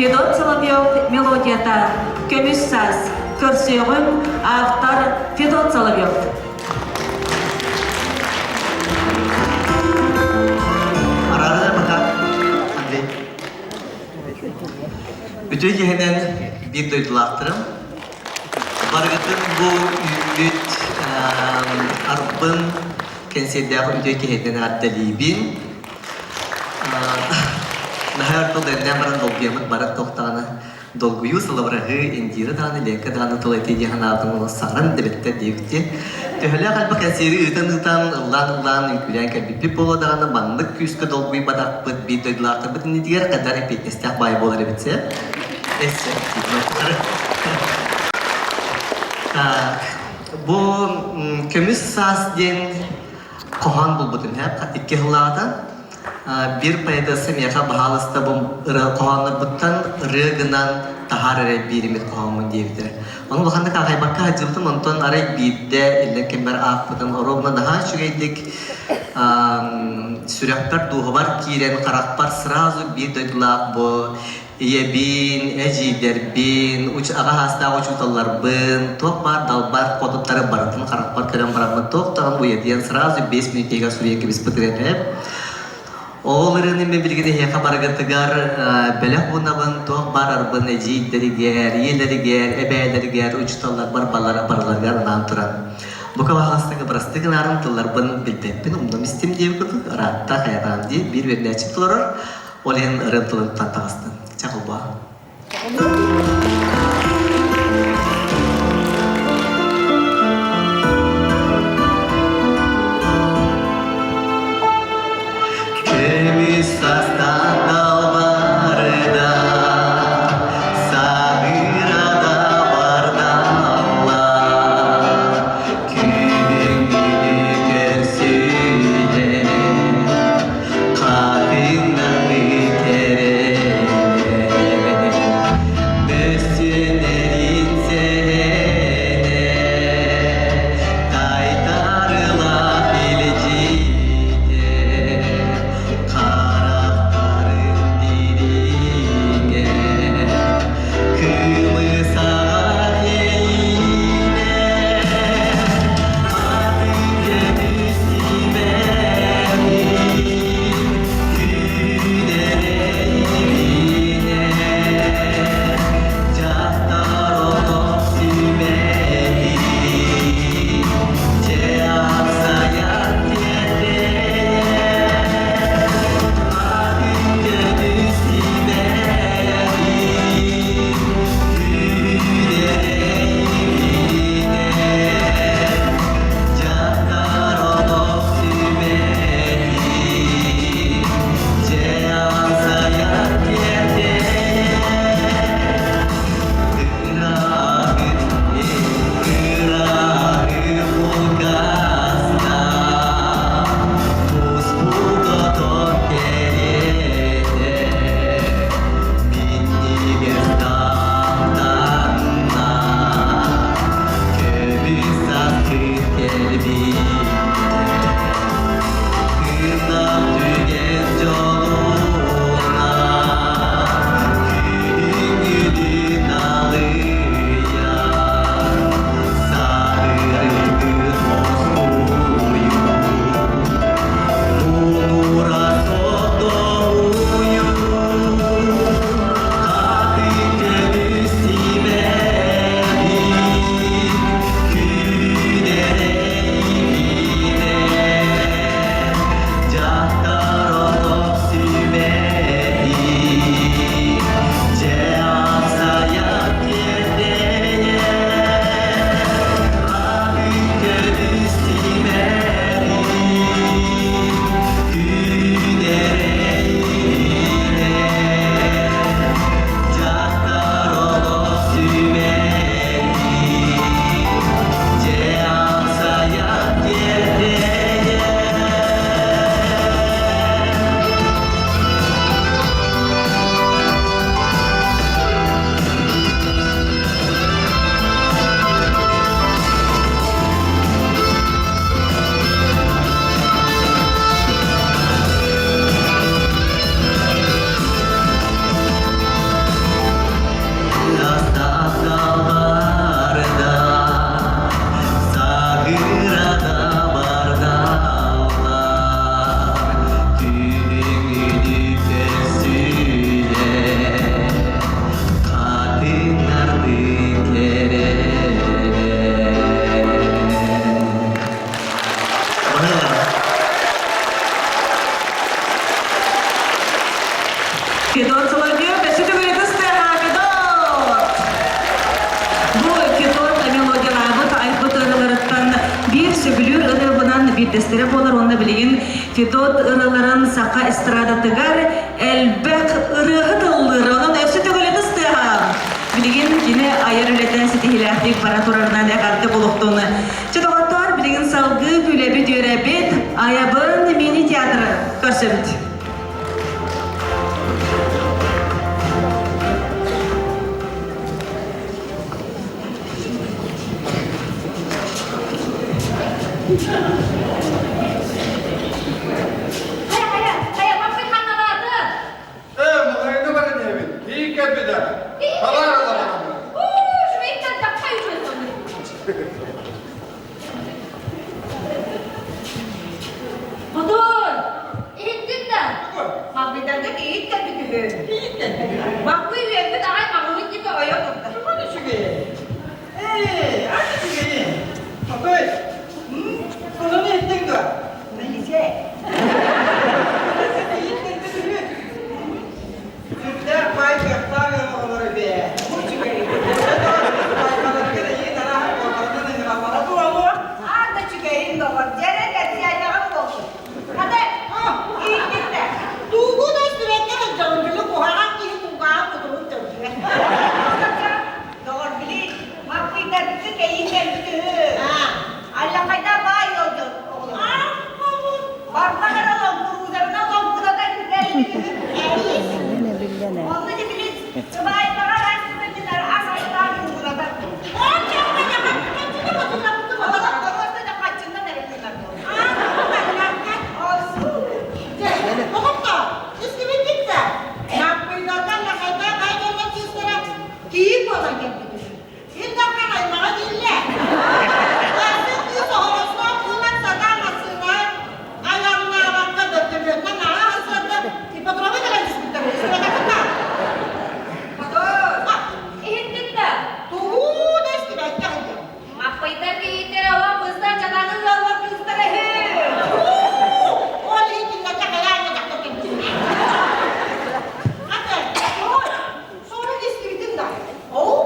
Федот Соловьев мелодията Көмүс саас көрсүөҕүм автор Федот Соловьев. Араарар пока, Андрей. Үтүө киһинэн биир дойдулаахтарым. Барыгытын бу үүммүт арбын кэнсиэрдээх үтүө киһитин эҕэрдэлиибин. Наһаа өр тыл дэннээн баран долгуйаммыт баран туохтаҕына долгуйуу сылабыраһыы Индира даҕаны Ленка даҕаны тыл этии диэн санаабытым олус саҕаран дэбиттэр диэбиттии. Төһөлөөх элбэх кэнсиэри ыытан-ыытан, ыллаан-ыллаан үҥкүүлээн кэлбиппит буолуо даҕаны маннык күүскэ долгуйбатахпыт биир дойдулаахтарбыт иннитигэр хайдах эппиэтинэстээх баай буолар эбит сэ. Эссе. Так, бу көмүс саас диэн хоһоон булбутум икки сыллааҕыта биир поэтесса миэхэ баһаалыста бу ырыа хоһооннорбуттан ырыа гынан таһаар эрэ бииримит хоһооммун диэбитэ. Ону улаханнык аахайбакка сылдьыбытым, онтон арай биирдэ иллэҥ кэммэр аахпытым оруобуна наһаа үчүгэйдик сүрэхпэр, дууһабар киирэн харахпар сразу биир дойдулаах бу Ийэбин, эдьиийдэрбин, аҕа саастаах учууталларбын, туох баар далбар хотуттары барытын харахпар көрөн бараммын туох даҕаны уйадыйан сразу 5 мүнүүтүгэр суруйан кэбиспит Ол ырыаны мен билигин эһиэхэ барыгытыгар бэлэх уунабын, туох баар арбын эдьиийдэригэр, ийэлэригэр, эбээлэригэр, учууталларбар барыларыгар анаан туран. Бука баһаҕастыҥы бырастыы гынаарым тылларбын билбэппин, умнум истим диэбит курдук, ыраатта хайатаам дии, биир үөрэнээччим толорор, Ол иһин ырыам тылыттан таҕыстым. Чэ, холбоо. Көмүс састан далбарда, саһырада бардалла, күһүҥҥүнү көрсүлэ, Хатыҥнары кэрэлэр. биирдэстэрэ буолар уонна билигин Федот ырыаларын саха эстрадатыгар элбэх ырыаһыт ыллыыр. Онон өссө төгүл ытыс Билигин кини айар үлэтэ ситиһиилээхтик бара турарынан эҕэрдэ буолуохтун. Чэ доҕоттоор, билигин салгыы күлэбит үөрэбит, айабын мини-театры көрсөбүт. Хайа, хайа, хайа, маппый ханналааты? Э, маҕаһыыҥҥа баран иһэбин. Киин кэлбитэ. Табаар аламаҕын. Уу, үчүгэйтэн даппай үчүгэй Хотун, иһиттин да? Маппыйдарга кийиит кэлбит үһү. Маппый үөрбүт аҕай маҕаһыын диэки ойо турда. Тугун үчүгэйэ? Ээ, ас үчүгэйэ. Маппый, сонуну иһиттиҥ дуо? Мэлисе. Кийиит кэлбит үһү. Сүрдээх баай кыахтаах ыал оҕолоро бээ. Бу үчүгэй. Байбаларга эйиин арааһа буолбатынан ыҥыраллара буолуо. Аата үчүгэйин доҕор, дьэрэ кэпсээтэҕим буолсун. Хата, иһиттин да. Тугу да истибэккэ сылдьабын, били куһаҕан киһи кулгааҕын кутуругун төрдүө. Доҕор, били, маппыйдарбыкка кэйиин кэлбит үһү. Аллахайда баай ыал дьон оҕолоро. Барбах эрэ лоҥкурууларынан лоҥкуната киллэрбит үһү. Онно дьэ били сыбаайбаҕа араас түгэннэр ас астаан лоҥкуратар. Олорто да хаччыннан эрэ тыынар Киин буолан кэлбит үһү. Ил Дархан аймаҕа дииллэр. Атын кыыс оһоҕостоох буолан сатаан массыына айаннаабакка бөртөлүөтүнэн наһаа сарсыарда ипподромҥа кэлэн түспүттэр. Истибэтэххин да? Иһиттин да? Тугу да истибэккэ сылдьар. Маппыйдар кийииттэрэ олох быстар дьадаҥы ыаллар кыыстара үһү. Ол иһин кинилэргэ хайаан да дьахтар кэлбит. Аты, сурук истибитин да. Ол?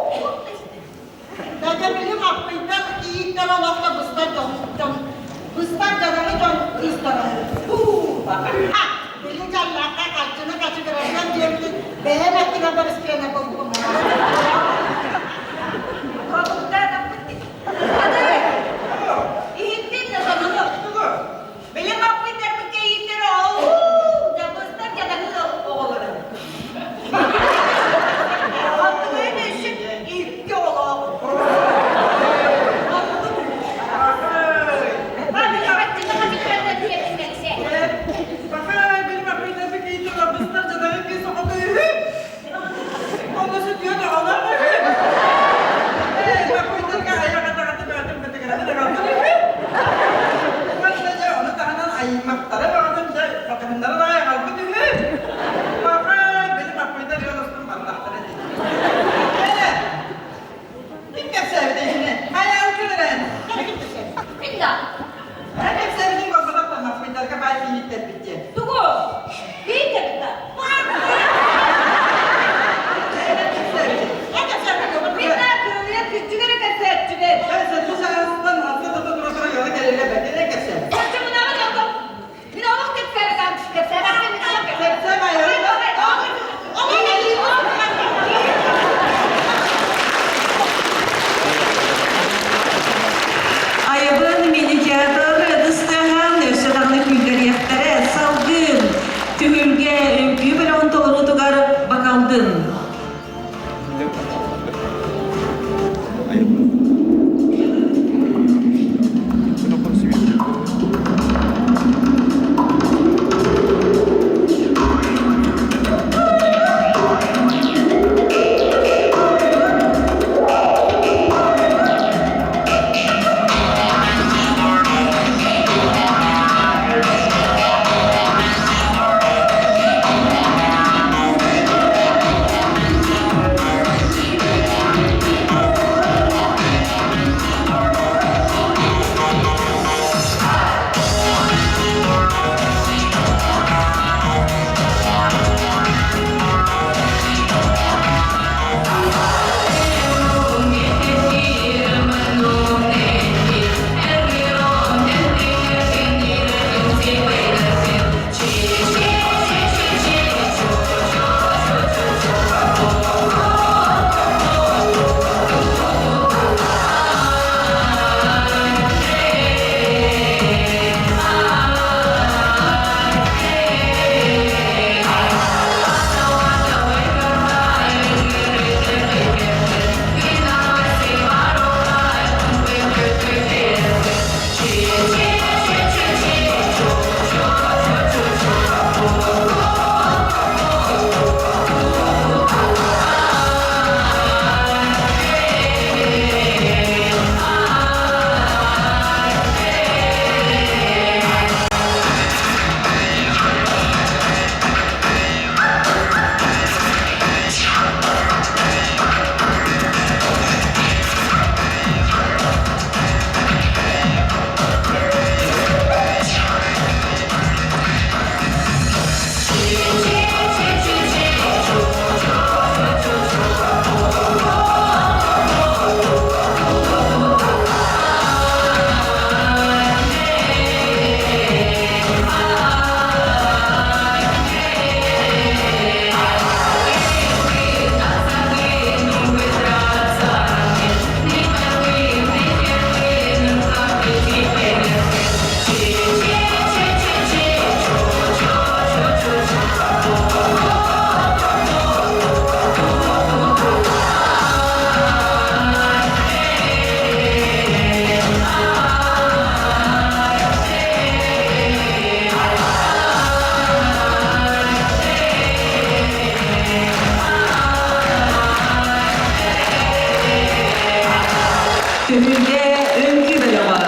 Түһүлгэ үҥкүү бөлөҕө.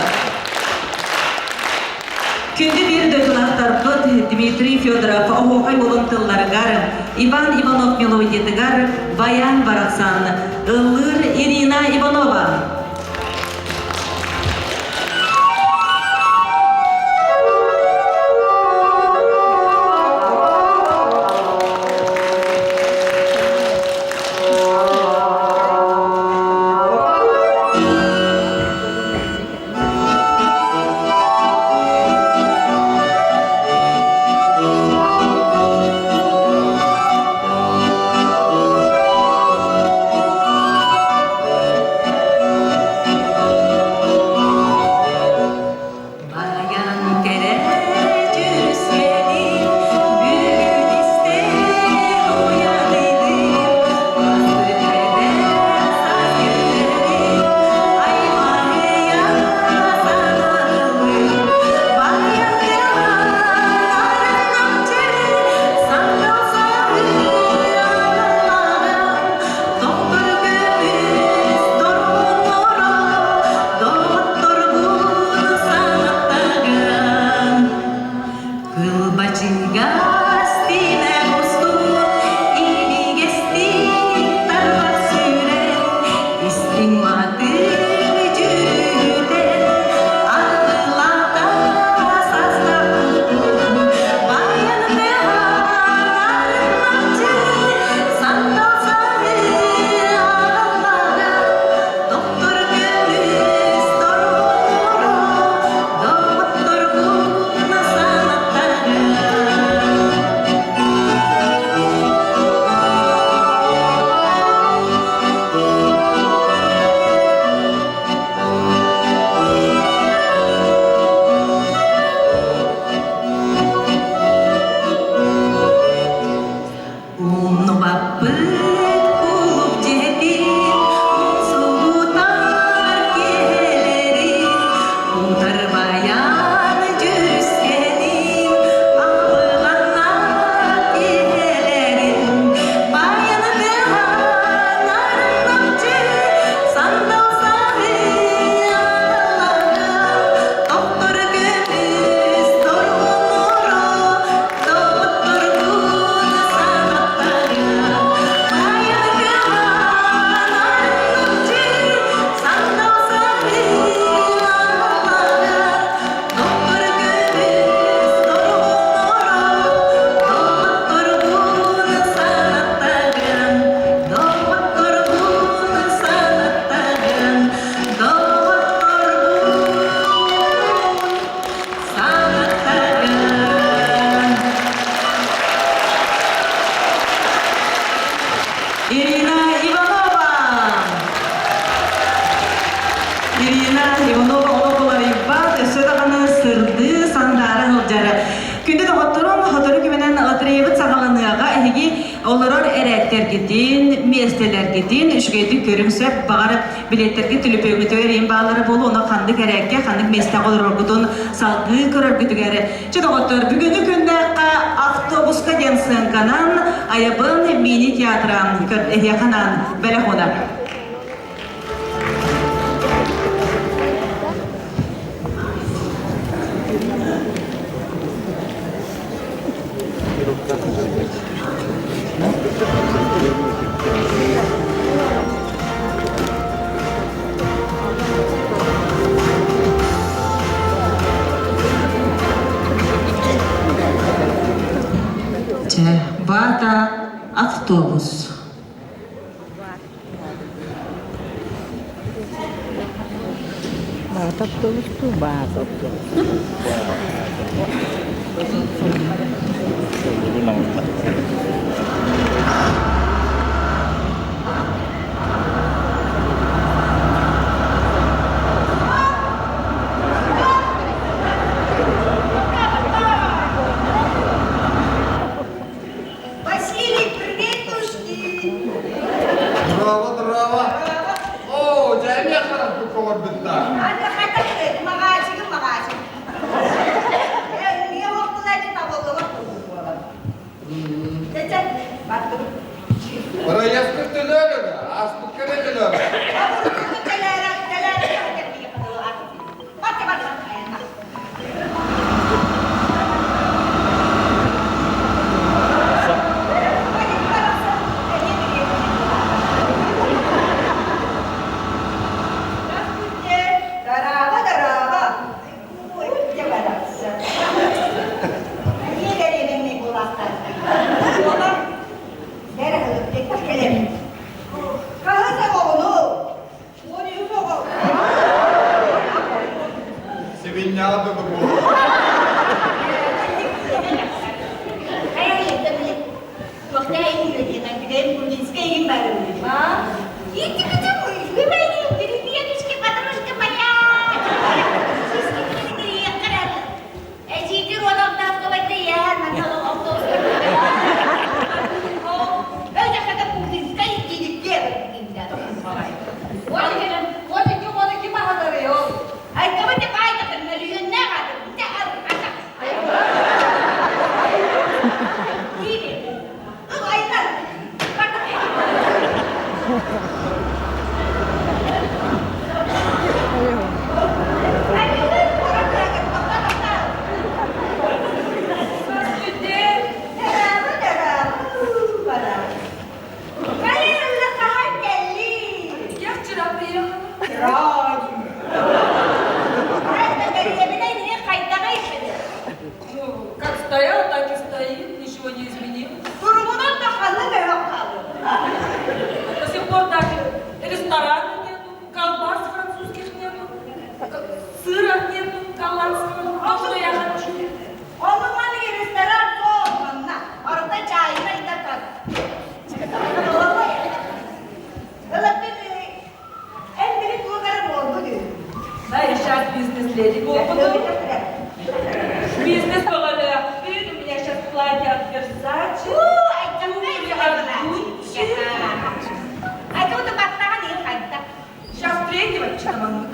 Күндү биир дойдулаахтарбыт Дмитрий Федоров оһуохай уолун тылларыгар, Иван Иванов мелодиятыгар Баян барахсан, ыллыыр Ирина Иванова. Баян кэрэ дьүрүскэни бүгүн истэр уйадыйдым, Ас саас аймаһыйа санаатылым. Баян кыраһа сандал сарыаллаҕым, Доҕор көмүс дорҕоноро, доҕотторбун санаттаҕын. Кылбачыгас тимэх устун, имигэстик тарбах сүүрэн, истиҥ маатыҥ дьүрүһүтэн, аргылата састаппытын, баян тыаһа сандал саһыы аҕаллаҕа, доктор көмүс торҕоноро, доҕотторбун санаттаҕа. Умнубаппыт кулуп дьиэтин, умсугутар киэһэлэрин, утарбайан дьүрүскэнин, абыланнар киэһэлэрин, баян тыаһанарыннамчы, сандал саһыы ааллаҕа, тохтор көмүс торҕоноро, доҕотторбун санаттаҕа, баян тыаһанарыннамчы, сандал саһыы ааллаҕа, тохтор көмүс торҕоноро, доҕотторбун санаттаҕа, доҕотторбун санаттаҕа, доҕотторбун санаттаҕа. Ирина Иванова! Ирина Иванова олох өссө даҕаны сырдыы сандаара сылдьара. Күндү доҕотторум, сотору күмэнэн лотереябыт саҕаланыаҕа эһиги олорор эрээттэргитин, миэстэлэргитин үчүгэйдик көрүҥ сөп. Баҕар билиэттэргит түлүпүөҥҥүтүгэр иин бааллара буолуо, ону ханнык эрээккэ, ханнык миэстэҕэ олороргутун салгыы көрөргүтүгэр. Чэ доҕоттор, бүгүҥҥү күннээххэ автобуска диэн сыаҥканан Айабын мини-театра эһиэхэ анаан бэлэх уунар. Чэ, баата автобус. Баата автобус дуу, баата автобус. Василий, приветушки! Браво, браво! О, дьэ эмиэ харахпыт көҕөрбүттэр. Анда хатакты, маҕаачыгым маҕаачык. Э, уохтулар табыллыбат буолар. Чэ-чэ, бардыбыт. Проездка төлөөрү, ааспыкка эрэ төлөөрү. Кэлээрэ, кэлээрэ. Приветушки, подружка моя! Эдьиийдир уон алтааска байтыйан, Здравствуйте. Я вчера приехала. Ну, как стоял, так и стоит, ничего не изменилось. До сих пор так и ресторана нету, колбас французских нету, сыра нету голландского, то, что я хочу. Ресторан манна. Орта чайна и так. Да, я сейчас бизнес-леди буду. Бизнес у меня сейчас платье от Версачи, туфли от Гуччи. Сейчас третьего читаманнык.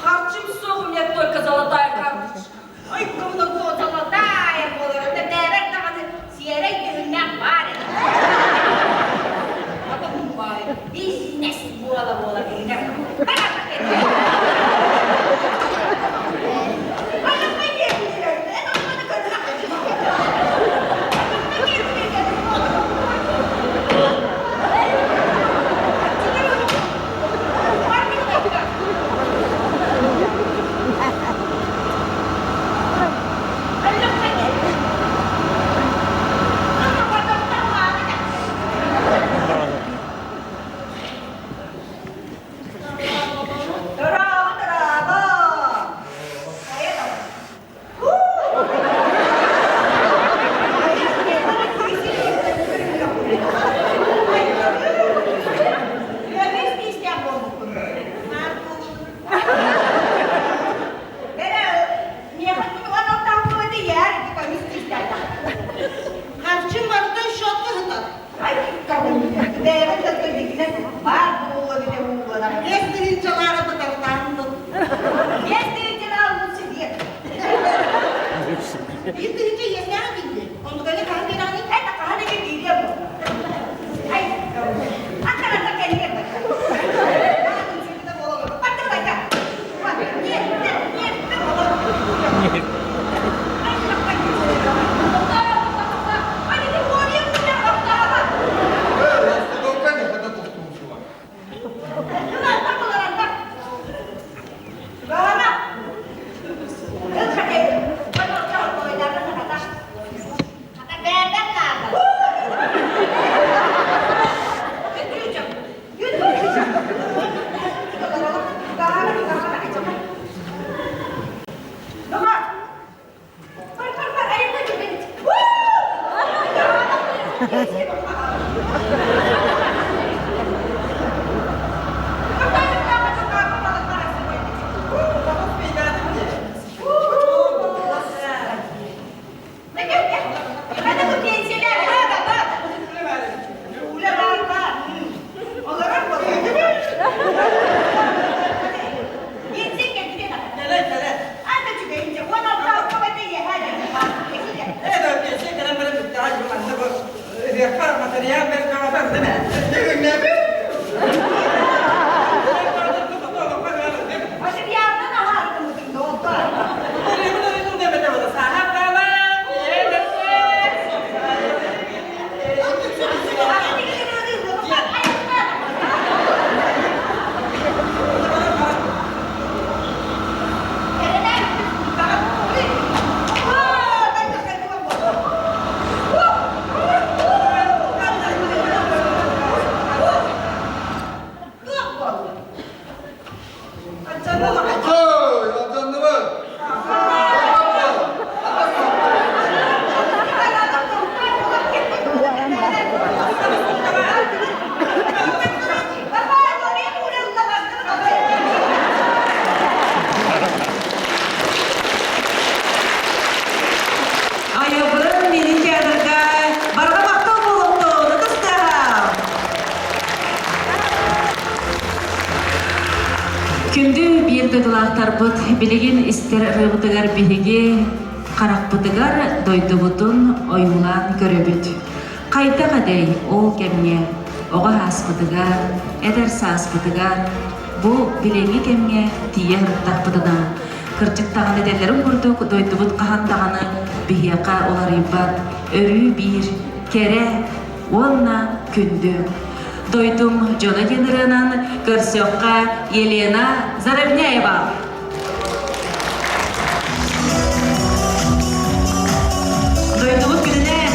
Харчым суох, у меня только золотая карточка. Ой, золотая буолар, бэбэр даҕаны сиэрэй дьүһүннээх баар этэ. Бизнес буола-буола билинэр. Харчым барыта счетка сытар. Биэс тыһыынчалаах татартаан Биир тыһыынча иэстээх киирдэ. Онтуканы хаһан биэрэҕиний? Это хаһан эгэ биириэ бу. Ай, аттарата кэлиэ Нет, нет, нет, дойдулаахтарбыт, билигин истэр ырыабытыгар биһиги харахпытыгар дойдубутун ойуулаан көрөбүт. Хайдах этэй ол кэмҥэ оҕо ааспытыгар, эдэр сааспытыгар, бу билиҥҥи кэмҥэ тиийэ сырыттахпытына, кырдьык даҕаны этэллэрин курдук дойдубут хаһан даҕаны биһиэхэ уларыйбат, өрүү биир кэрэ уонна күндү. Дойдум дьоно диэн ырыанан көрсүөххэ Елена Заровняева. Дойдубут күнүнэн!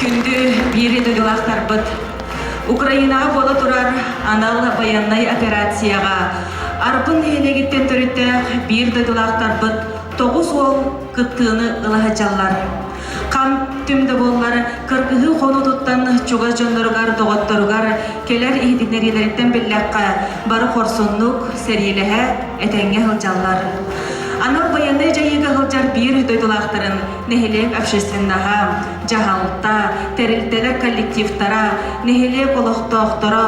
Күндү биир дойдулаахтарбыт, Украинаҕа буола турар анал байыаннай операцияҕа Арбын нэһилиэгиттэн төрүттээх биир дойдулаахтарбыт 90 кыттыыны ыла сылдьаллар. Хам түм да буоллар, кыргыһыы хонуутуттан чугас дьонноругар, доҕотторугар кэлэр иһитиннэриилэриттэн биллэххэ, бары хорсуннук, сэриилэһэ, этэҥҥэ сылдьаллар. Анал байыаннай дьайыыга сылдьар биир дойдулаахтарын нэһилиэк общественноһа, дьаһалта, тэрилтэлэр коллективтара, нэһилиэк олохтоохторо,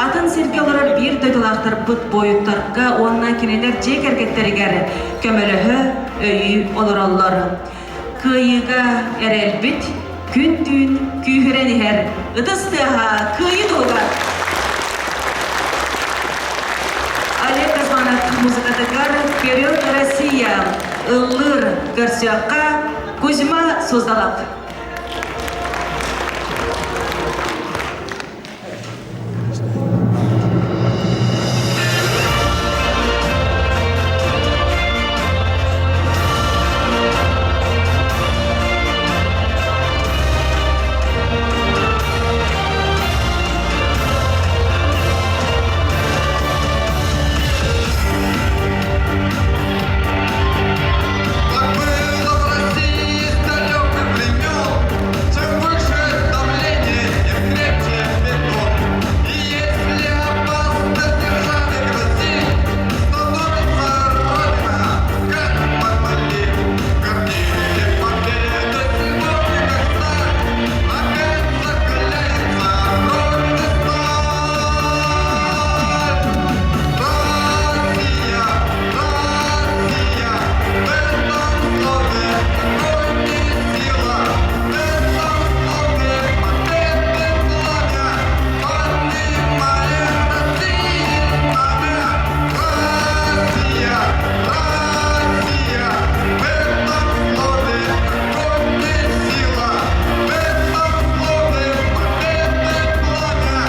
атын сиргэ олорор биир дойдулаахтарбыт буойуттарга уонна кинилэр дьиэ кэргэттэригэр көмөлөһө, өйүү олороллор. Кыайыыга эрэлбит күн-түүн күүһүрэн иһэр ытыс тыаһа кыайыы туһугар! Олег Газманов музыкатыгар «Вперед, Россия!» ыллыыр көрсүөххэ Кузьма Суздалов. Как было в России с далеких времен, чем выше давление, тем крепче бетон. И если опасность державе грозит, становится Родина, как монолит. Гордее победы сегодня, как сталь, опять закаляется Родина сталь. Россия, Россия, в этом слове огонь и сила, в этом слове победы пламя, поднимает России знамя. Россия, Россия, в этом слове огонь и сила, в этом слове победы пламя,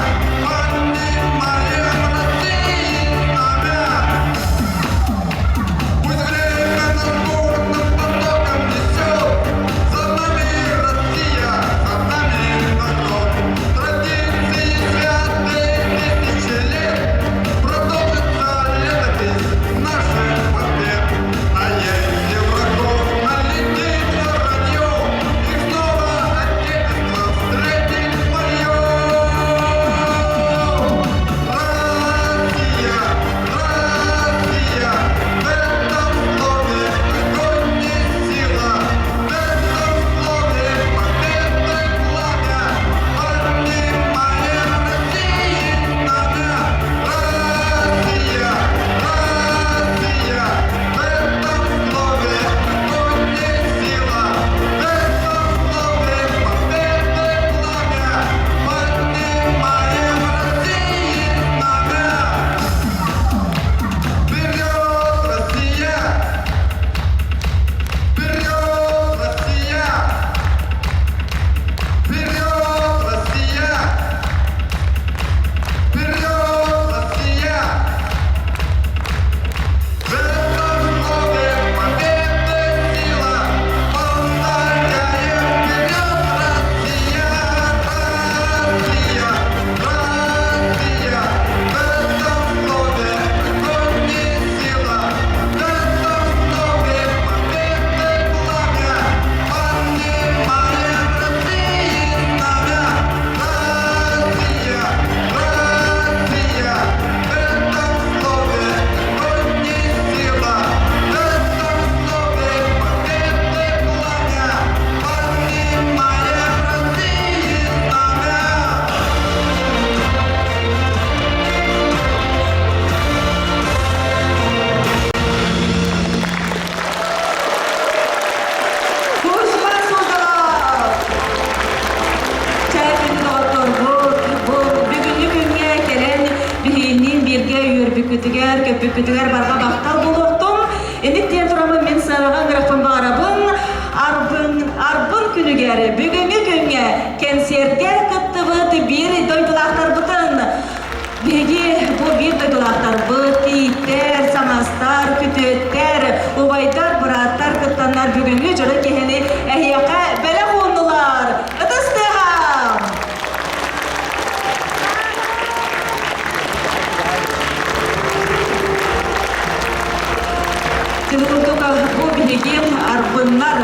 поднимает России знамя. Пусть время нас бурным потоком несет, За нами Россия, за нами народ. Традиции святые тысячи лет Продолжится летопись наших побед. А если врагов налетит воронье, Их снова Отечество встретит мое. Россия, Россия, в этом слове огонь и сила, в этом слове победы пламя, поднимаем России знамя. Россия, Россия, в этом слове огонь и сила, в этом слове победы пламя, поднимаем России знамя. Вперед, Россия! Вперед, Россия! Вперед, Россия! Вперед, Россия! В этом слове победы сила, повторяем вперед, Россия! Россия! Россия! В этом слове огонь и сила, в этом слове победы пламя, поднимаем России знамя. Россия! Россия! В этом слове огонь и сила, в этом слове победы пламя, поднимаем России знамя. Кузьма Суздалов! Чай доҕотторбут, бу бүгүҥҥү күҥҥэ кэлэн биһигинниин бииргэ үөрбүккүтүгэр, көппүккүтүгэр барҕа махтал буолуохтун. Инник диэн тураммын мин сыанаҕа ыҥырахпын баҕарабын. Арбын, арбын күнүгэр, бүгүҥҥү күҥҥэ кэнсиэргэ кыттыбыт биир дойдулаахтарбытын Биһиги бу биир дойдулаахтарбыт, тииттэр, саҥастар, күтүөттэр, убайдар, бырааттар кыттаннар бүгүҥҥү дьоро киһини эһиэхэ бэлэх ууннулар. Ытыс тыаһа! Курдук бу биһиги арбыннар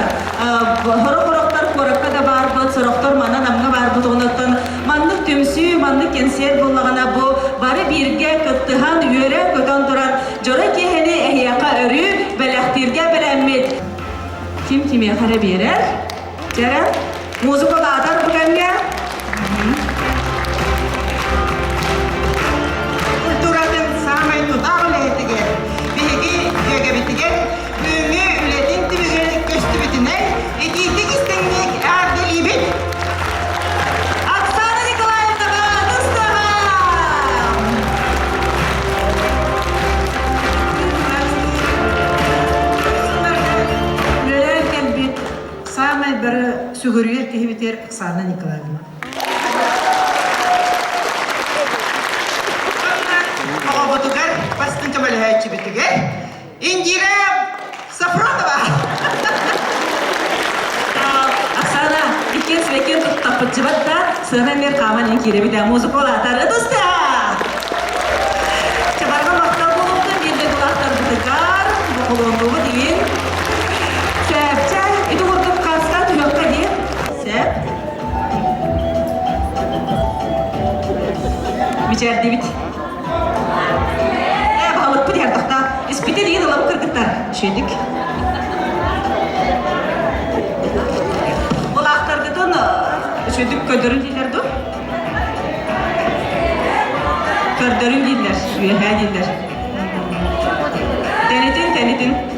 хорох-хорохтор куоракка да баарбыт, сорохтор манан Намҥа баарбыт онуттан маннык түмсүү, маннык кэнсиэр буоллаҕына бу бары бииргэ кыттыһан, үөрэ-көтөн туран дьоро киэһэни эһиэхэ өрүү бэлэхтииргэ. кимиэхэ эрэ биэрэр. Чэрэ, музыка улаатар бу кэмҥэ. Культуратын саамай тутаах үлэһитигэр, биһиги дьүөгэбитигэр бүгүҥҥү үлэтин түмүгэр көстүбүтүнэн итиитик истиҥник эҕэрдэлиибит! Оксана Николаевнаҕа тустаҕа! Үлэлээн кэлбит саамай бары сүгүрүйэр киһибитигэр Оксана Николаевна. Оҕобутугар, бастыҥ көмөлөһөөччүбүтүгэр Индира Сафронова! Оксана, иккиэн сибэккиэн туттаппытчыбат да, сыана эмиэр хааман ин киирэбит ээ, музыка улаатар ытыста! Чабарга махтал буолуохтун биир дойдулаахтарбытыгар, бокулуоннуубут иин. Сэпчэ, ити курдук хаска түһүөххэ дии. Сэп. Мичээрдибит. Ээ, баһылыкпыт иһэр тохтоо. Испитин иин ылабыт кыргыттар. Үчүгэйдик. Былаахтаргытын үчүгэйдик көрдөрүн дииллэр дуу? Көрдөрүн дииллэр, үөһээ дииллэр. Тэнитин, тэнитин.